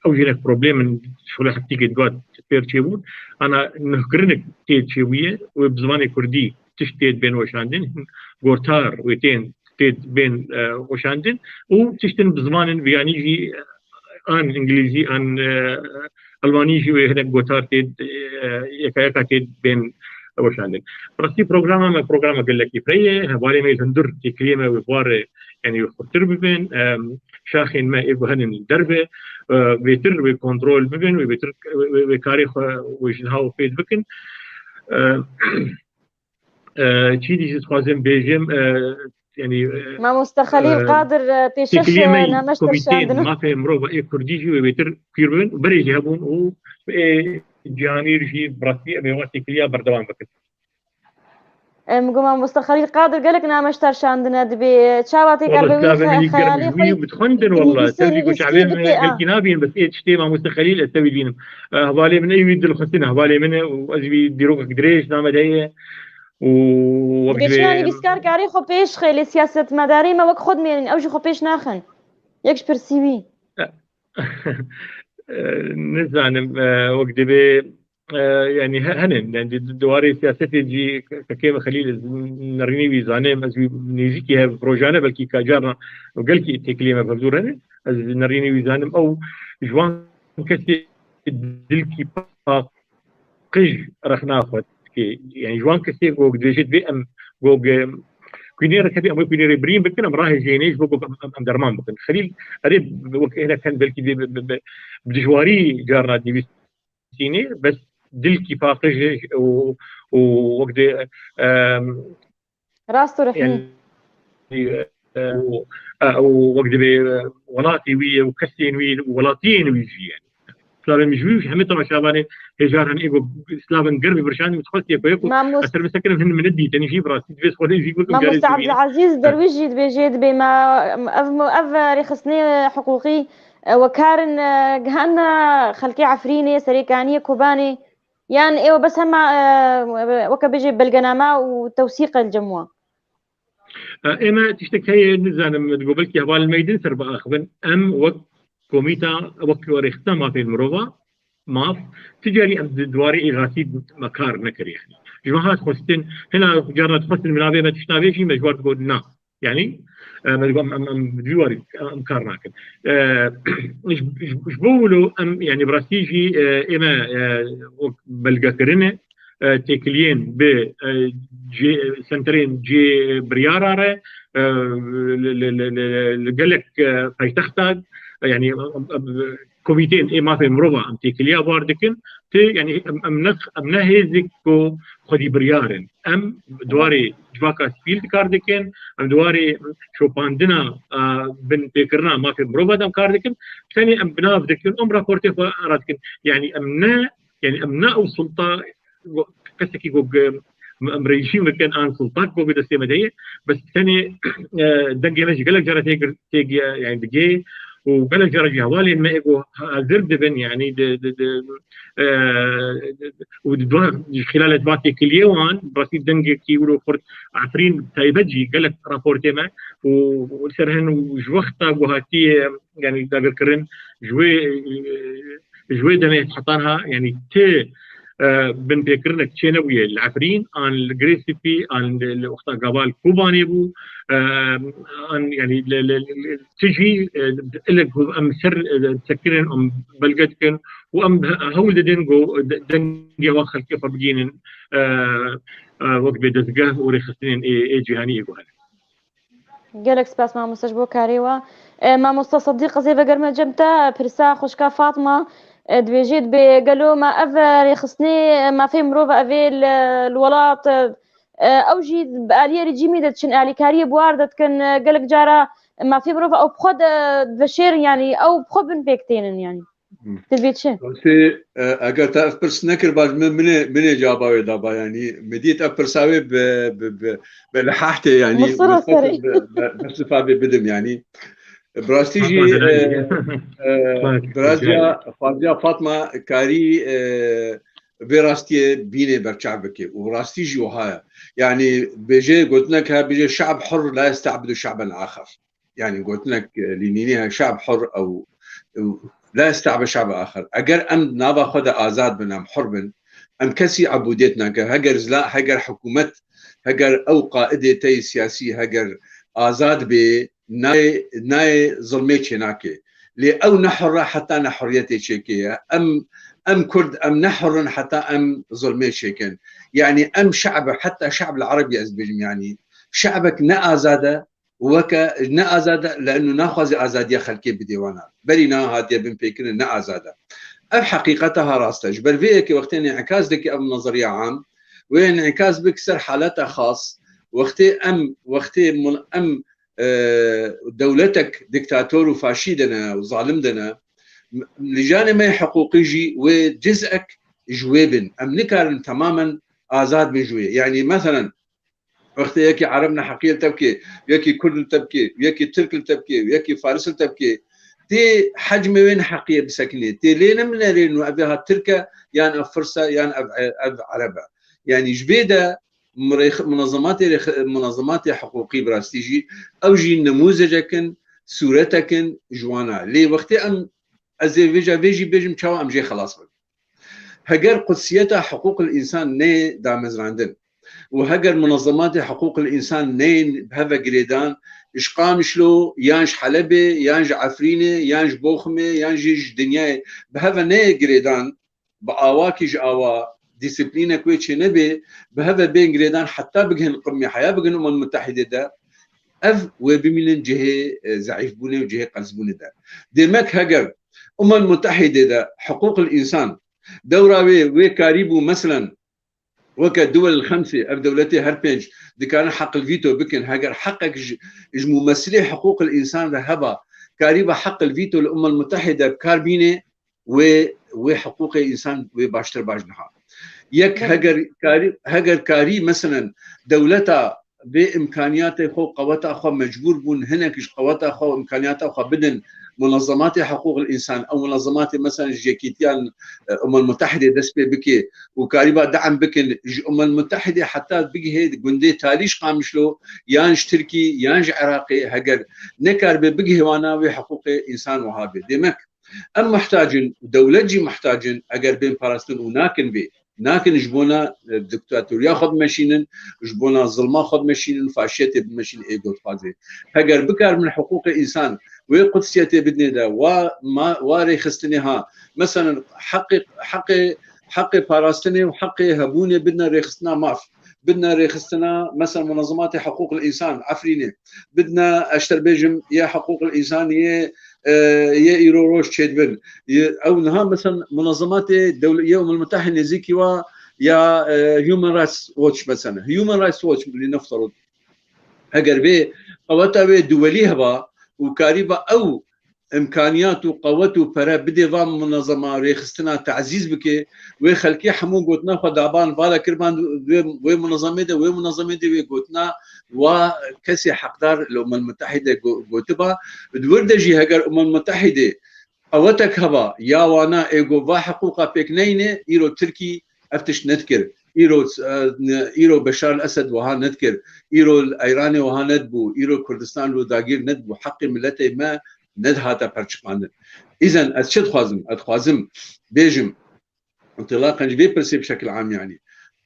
ew jî hinek problem in, şixulê heftîkê dihat pêr çêbûn. Ana nuhkirinek tê çêbûye, wê bi zimanê kurdî tişt tê bên weşandin, gotar wê tên tê bên, e, weşandin û tiştin bi zimanên biyanî jî, an îngilîzî, an, e, elmanî jî wê hinek gotar tê, e, yeka yeka tê bên weşandin. Rastî programa me programa gelekî fireh ye, hevalê me yê hundir têkiliyê me wê barê, yani wê xurtir bibin, e, şaxên me ê ku henin li derve, e, bêtir wê kontrol bibin, wê bêtir wê, wê, wê karê xwe wê ji niha û fêd bikin. E, e, çî dî jî dixwazim bêjim, e, yani, e, Mamoste Xelîl e, Qadir, e, pêşeş, têkiliyê me e, yî nameşte komîteyên şandine. Mafê mirova ê kurdî jî wê bêtir kûr bibin û berê jî hebûn û ê Cihangîr jî bi rastî em ê wan têkiliya berdewam bikin. Em got mamoste Xelîl Qadir gelek nameşter şandine dibê. Çawa têkar bi wî xeyalê xwe, bi dixwendin walla. Tevlî ku çavên gelkî nabînin, bes ê tiştê mamoste Xelîl ez tevî dibînim. E, hevalê min ê wî dilxistin, hevalê min e û ez wî dîrokek dirêj name de heye. Û wek dibê çina nivîskar karê xwe pêş xê, lê siyasetmedarê me wek xwe dimênin, ew jî xwe pêş naxin. Yek ji pirsî wî. E, nizanim, e, wek dibê e, yani he-, henin, yani di, di warê siyasetê cî kekê me Xelîl, ez nerînî wî zanim, ez wî nêzîkî hev rojane belkî ka carna gelkî têkiliyê me bi hevdû re ne. Ez nerînî wî zanim, ew ji wan kesê dilkî paqij rexna xwe dike. Yani ji wan kesê ku dibêjit vê em ku ge-, kûnê re tevî em wê kûnê rê birîn bikin, em rahêjênê ji bo ku em, em, em derman bikin. Xelîl, erê, wek hinek hen belkî bi, bi, bi, bi dijwarî carna nivîs Sînê, bes dilkî paqij û, û wek dê, em, Rast û rehmî. yani, e, û, e, û wek dibê, e, welatê wî ye û kesên wî û welatiyên wî jî yani. Slavên min ji wî hemî temaşevanê hêjar hene êgo slavên germî birşan û dixwest yeko yeko Mamost- ez ser min sekirim hin min nedî tenî jî bi rastî divê xwedê jî bikim. Mamoste Abdulazîz Derwîş jî dibêjê dibê me ev, ev rêxistinê hiqûqî E, we karin, e, gihanna xelkê Efrînê, Serêkaniyê, Kobanê, yan ê we bes hema, e, weke bêjê belgename û tewsîqe li cem we? E, ême tiştek heye, nizanim, digo belkî hevalên me yê din ser biaxivin. Em wek komîta, wek rêxistina mafên mirova, maf, ti carî em di, di warê êxasî me kar nekir yani. Ji me hat xwestin, hina carna dixwestin min navê me tişt navê jî me ji war digot na. Yani, e, me digot em, em, em, em, em kar nakin. E, ji, ji, ji bo wilo em, yani, bi rastî jî, e, ême, e, wek belgekirinê, e, têkiliyên bi, e, cê, senterên cê biryara re, e, li, li, li, li, li gelek, e, paytexta, e, yani, em, em, em, komîteyên ê mafên mirova em têkiliya bar dikin, ti, yani, em, em ne, em ne hêzik ku xwedî biryar in. Em di warê civaka sivîl di kar dikin, em di warê şopandina, a, binpêkirina mafên mirova de em kar dikin. Tenê em bi nav dikin, em raportê xwe radikin. Yani, em ne, yani, em ne ew sulta, kesekî ku em, em rejîm bikin, an sultak ku destê me de ye. Bes tenê, e, dengê me jî gelek cara tê gir-, tê gi-, yani digê û gelek cara jî hevalên me êgo hazir dibin, yani di, di, di, e, û di dua, xilala dua têkiliyê wan, rastî dengekî wilo xurt Efrîn taybet jî gelek raportê me û, û li ser hin û ji wexta ku hatiye, yani dagirkirin ji wê, e, ji wê demê heta niha, yani ti, e, binpêkirinek çênebûye li Efrîn, an li Girê Spî, an li, li wexta gava li Kobanê bû, e, an, yani, li, li, li, li, ti jî, e, ilek ku em ser, e, sekinên em belge dikin û em he-, hewl didin ku de-, dengê wan xelkê xwe bigihînin, e, e, wek bê dezgeh û rêxistinên ê, ê cîhanî ê guhene. Gelek spas mamoste ji bo karê we. E, mamoste Sedîq, ez ê vegerime cem te, pirsa xwişka Fatma, e, dibêjê dibê gelo me ev, e, rêxistinê, e, mafê mirov ev ê li, li welat, e, e, ew jî bi aliyê rejîmî de diçin, alîkariyê bi war de dikin, e, gelek cara mafê mirov ew bi xwe de diveşêrin, yanî ew bi xwe bin pêk tênin, yanî. Hı. Divê çi? Rastî, e, eger te ev pirs nekir baş, min, min ê, min ê caba wê daba, yanî, min dît ev pirsa wê bi, bi, bi, bi lihahtê, yanî, Misir min xwest serê. bi, bi, bi sifa bê bidim, yanî. Bi rastî jî, Fatma, e, e, Bak, birazca, xwaziya Fatma karî, e, vê rastiyê bînê berçav bike. Û rastî jî wiha ye. Yanî, bêje gotinek he, bêje, "Şe'b hur la yeste'bidu şe'ben axer." Yani gotinek, e, Lenînî he, "Şe'b hur ew, ew la yeste'be şe'be axir." Eger em nava xwe de azad bin, em hur bin, em kesî ebûdiyet nake. Heger zila, heger hikûmet, heger ew qaidê tey siyasî, heger azad bê, nayê, nayê zilmê çênake. Lê ew ne hur e heta ne huriyetê çêkê ye. Em, em Kurd, em ne hur in heta em zilmê çêkin. Yani em şe'b, heta şe'b el erebî ez dibêjim, yani şe'bek ne azad e, weke ne azad e, le'nû naxwaze azadiya xelkê bidê wana. Berî niha hatiye binpêkirin, ne azad e. Ev heqîqeta ha rast e. Ji ber vê yekê wextê înîkas dike ev nezeriya am, wê înîkas bik ser haleta xas, wextê em, wextê mul-, em, e, dewletek diktator û faşî de ne û zalim de ne, m-, lijane me yê hiqûqî jî wê ciz'ek ji wê bin. Em nikarin temamen azad bin ji wê. Yani, meselen, wextê yekî Ereb neheqiyê li te bike, yekî Kurd li te bike, yekî Tirk li te bike, yekî Faris li te bike, tê hecmê wê neheqiyê bisekinê, tê lê neminerên û ev ê ha Tirk e, yan ev Firs e, yan ev, ev Ereb e. Yani ji vê de mirêx-, munezematê rêx-, munezematê hiqûqî bi rastî jî ew jî nemûzecek in, sûretek in ji wan e. Lê wextê em, ez ê vêca vê jî bêjim çawa em jê xelas bin. Heger qudsiyeta hiqûqil însan neyê damezrandin û heger munezematê hiqûqil însan neyên bi hev ve girêdan, ji Qamişlo yan ji Helebê yan ji Efrînê yan ji Boximê yan jî ji dinyayê bi hev ve neyê girêdan, bi awakî ji awa dîsiplînek wê çênebê, bi hev ve bên girêdan heta bigihin qimê heya, bigihin Umem Mutehîdê de, ev wê bimînin cihê, e, zeîfbûnê û cihê qelsbûnê de. Demek heger Umem Mutehîdê de hiqûqil însan dewra wê, wê karîbû, meselen, weke Duwel Xemsê, ev dewletê her pênc, dikarin heqil vîto bikin. Heger heqek ji, ji mumesilê hiqûqil însan re heba, karîba heqil vîto li Umem Mutehîde bi kar bînê, wê, wê hiqûqê însan wê baştir baş niha. Yek, heger karî, heger karî, meselen, dewleta vê imkaniyatê xwe, qeweta xwe mecbûr bûn, hinek ji qeweta xwe û imkaniyata xwe bidin munezematê hiqûqil însan, ew munezematê, meselen, ji Yekîtiyan, e, Umem Mutehidê dest pê bike û karîba de'm bikin, ji Umem Mutehidê heta bigihê gundê talî ji Qamişlo, yan ji Tirkî, yan ji Iraqê, heger nekaribe bigihê wana, wê hiqûqê însan wiha bê. Demek, em muhtac in, dewlet jî muhtac in, eger bên parastin û nakin vê, nakin ji bona, e, diktatoriya xwe bimeşînin, ji bona zilma xwe bimeşînin, faşiyetê bimeşînin, ê got dixwaze. Heger bikaribin hiqûqê însan wê qudsiyetê bidinê de, wa, ma, wa rêxistinê ha, meselen, heqê, heqê, heqê parastinê û heqê hebûnê bidine rêxistina maf, bidine rêxistina, meselen, munezematê hiqûqil însan, Efrînê, bidine, ez ji te bêjim, yê hiqûqil însan, yê, e, yê îro roj çêdibin. Yê, ew niha, meselen, munezematê dewle-, yê Umem Mutehîd nêzîkî wa ya, e, Human Rights Watch, meselen. Human Rights Watch, li nefterot. Heger vê qeweta wê duwelî heba û karîba ew imkaniyat û qewet û pere bidê van munezema rêxistina tezîz bike, wê xelkê hemû gotina xwe daban vala kiriban wê, wê munezemê de, wê munezemê de wê gotina wa kesê heqdar li Umem Mutehîde go-, gotiba. Di wir de jî heger Umem Mutehîdê qewetek heba ya wana ê go va hiqûqa pêk neyne, îro Tirkî ev tişt nedikir. Îro, e, îro Beşar el Esed wiha nedikir. Îro li Eyranê wiha nedibû. Îro Kurdistan lo dagîr nedibû. Heqê miletê me nedihata perçiqandin. Îzen ez çi dixwazim? Ez dixwazim bêjim, întilaqen ji vê pirsê bi şekil am, yanî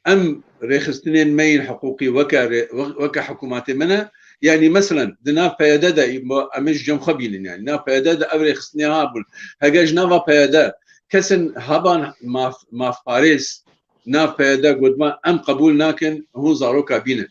em rêxistinên me yên hiqûqî weke rê-, we-, weke hikûmatê me ne. Yanî meselen di nav P Y D de, em ê ji cem xwe bînin, yanî nav P Y D de ev rêxistinê ha bûn. Heger ji nava P Y D kesin haban maf-, mafparêz, nav P Y D gotiban, em qebûl nakin hûn zaroka bînin.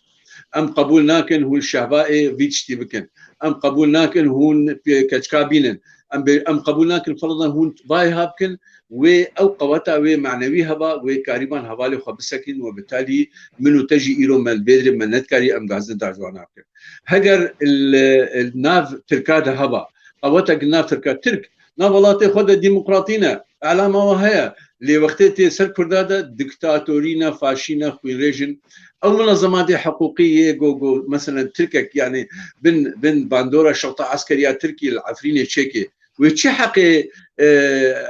Em qebûl nakin hûn şehba ê vî tiştî bikin. Em qebûl nakin hûn pê-, keçika bînin. Em bê-, em qebûl nakin, ferdan hûn vayê ha bikin, wê ew qeweta wê manewî heba, wê karîban hevalê xwe bisekînin, we bi talî min û te jî îro me li vê dirê me nedikarî, em dixwazin dar ji wana bikin. Heger li, li nav Tirka de heba, qewetek li nav Tirka, Tirk nav welatê xwe de demokratî ne, elama we heye. Lê wextê tê ser Kurda de diktatorî ne, faşî ne, xwînrêj in. Ew munezematê hiqûqî yê go, go, meselen, Tirkek, yanî bin, bin bandora şerta eskeriya Tirkî li Efrînê çêkê. Wê çi heqê, e,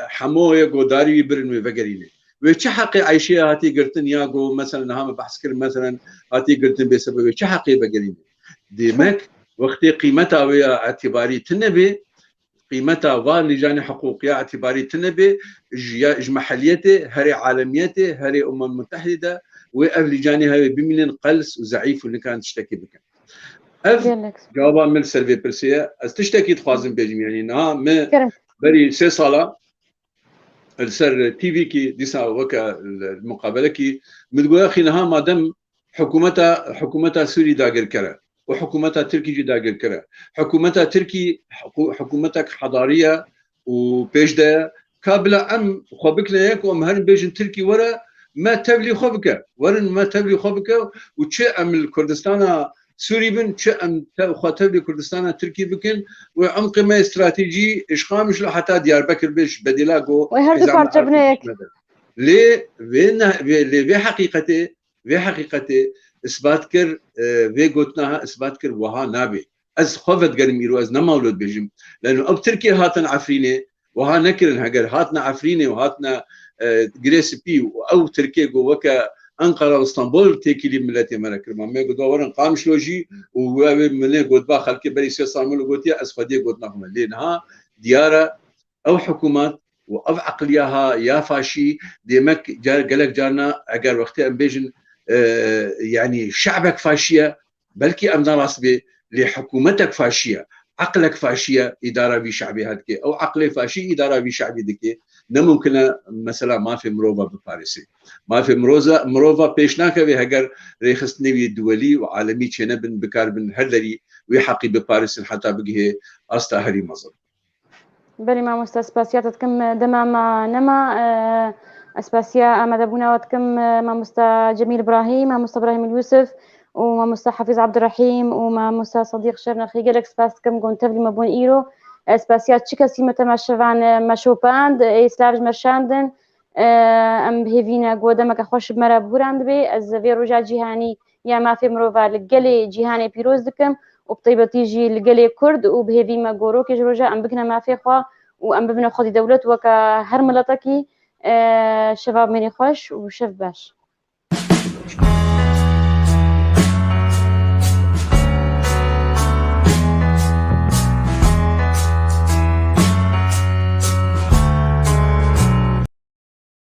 hemo yê go darî wî birin wê vegerîne? Wê çi heqê Eyşê hatî girtin ya go, meselen, niha me behs kir, meselen, hatî girtin bê sebeb, wê çi heqê vegerîne? Demek, wextê qîmeta wê ya îtibarî tune bê, qîmeta va lîjanê hiqûqî ya îtibarî tune bê, ji, ya, ji meheliyetê, herê alemiyetê, herê Umem Mutehîde, wê ev lîjanê hevê bimînin qels û zeîf û nikan tiştekî bikin. Ev Gelek. Cewaba min li ser vê pirsê ye. Ez tiştekî dixwazim bêjim, yanî niha me Kerem. Berî sê sala li ser T V kî dîsa weke li muqabelekî min digoya, xî niha madem hikûmeta, hikûmeta Sûrî dagirker e û hikûmeta Tirkî jî dagirker e. Hikûmeta Tirkî hiqû-, hikûmetek hedarî ye û pêş de ye. Ka bila em xwe bikine yek û em herin bêjin Tirkî were, me tevlî xwe bike. Werin me tevlî xwe bike û çi em li Kurdistana Sûrî bin, çi em te-, xwe tevlî Kurdistana Tirkî bikin, wê emqê me stratejî ji Qamişlo heta Diyarbekir bê, ji bedîla go Wê her du parçe bine yek. Lê vê ne, vê, lê vê heqîqetê, vê heqîqetê isbat kir, e, vê gotina ha isbat kir, wiha nabê. Ez xwe vedigerim îro, ez nema wilo dibêjim. Leno ew Tirkê hatin Efrînê, wiha nekirin. Heger hatine Efrînê û hatine, e, Girê Spî û ew Tirkê go weke Enqera û Stenbol têkilî miletê me re kirima. Me got, werin Qamişlo jî û we wê milê gotba xelkê berî sê sal min gotiye, ez xwediyê gotina xwe me. Lê niha diyar e, ew hikûmat û ev eqliya ha ya faşî, demek car, gelek carna eger wextê em bêjin, e, yanî şe'bek faşî ye, belkî em ne rast bê, lê hikûmetek faşî ye, eqlek faşî ye, îdara vî şe'bê ha dike. Ew eqlê faşî îdara vî şe'bê dike. Ne mumkin e mesela mafê mirova biparêse. Mafê miroza, mirova pêş nakeve heger rêxistinê wî duwelî û alemî çênebin, bikarbin her derî wî heqî biparêsin heta bigihê asta herî mezin. Belê mamoste, spasiya te dikim, dema me nema, e, spasiya amadebûna we dikim, e, mamoste Cemîl Ibrahîm, mamoste Ibrahîm Yûsif û mamoste Hafîz Abdurrahîm û mamoste Sedîq Şirnexî. Gelek spas dikim, gon tevlî me bûn îro. E, spasiya çi kesî me temaşevan, e, me şopand, ê silav ji me şandin. E, em bi hêvî ne ku demeke xweş bi me re bihurandibê. Ez vê roja cîhanî ya mafê mirova li gelê cîhanê pîroz dikim û bi taybetî jî li gelê Kurd û bi hêvî me gorokê ji roja em bikine mafê xwe û em bibine xwedî dewlet weke her miletekî. E, şeva mêrî xweş û şev baş.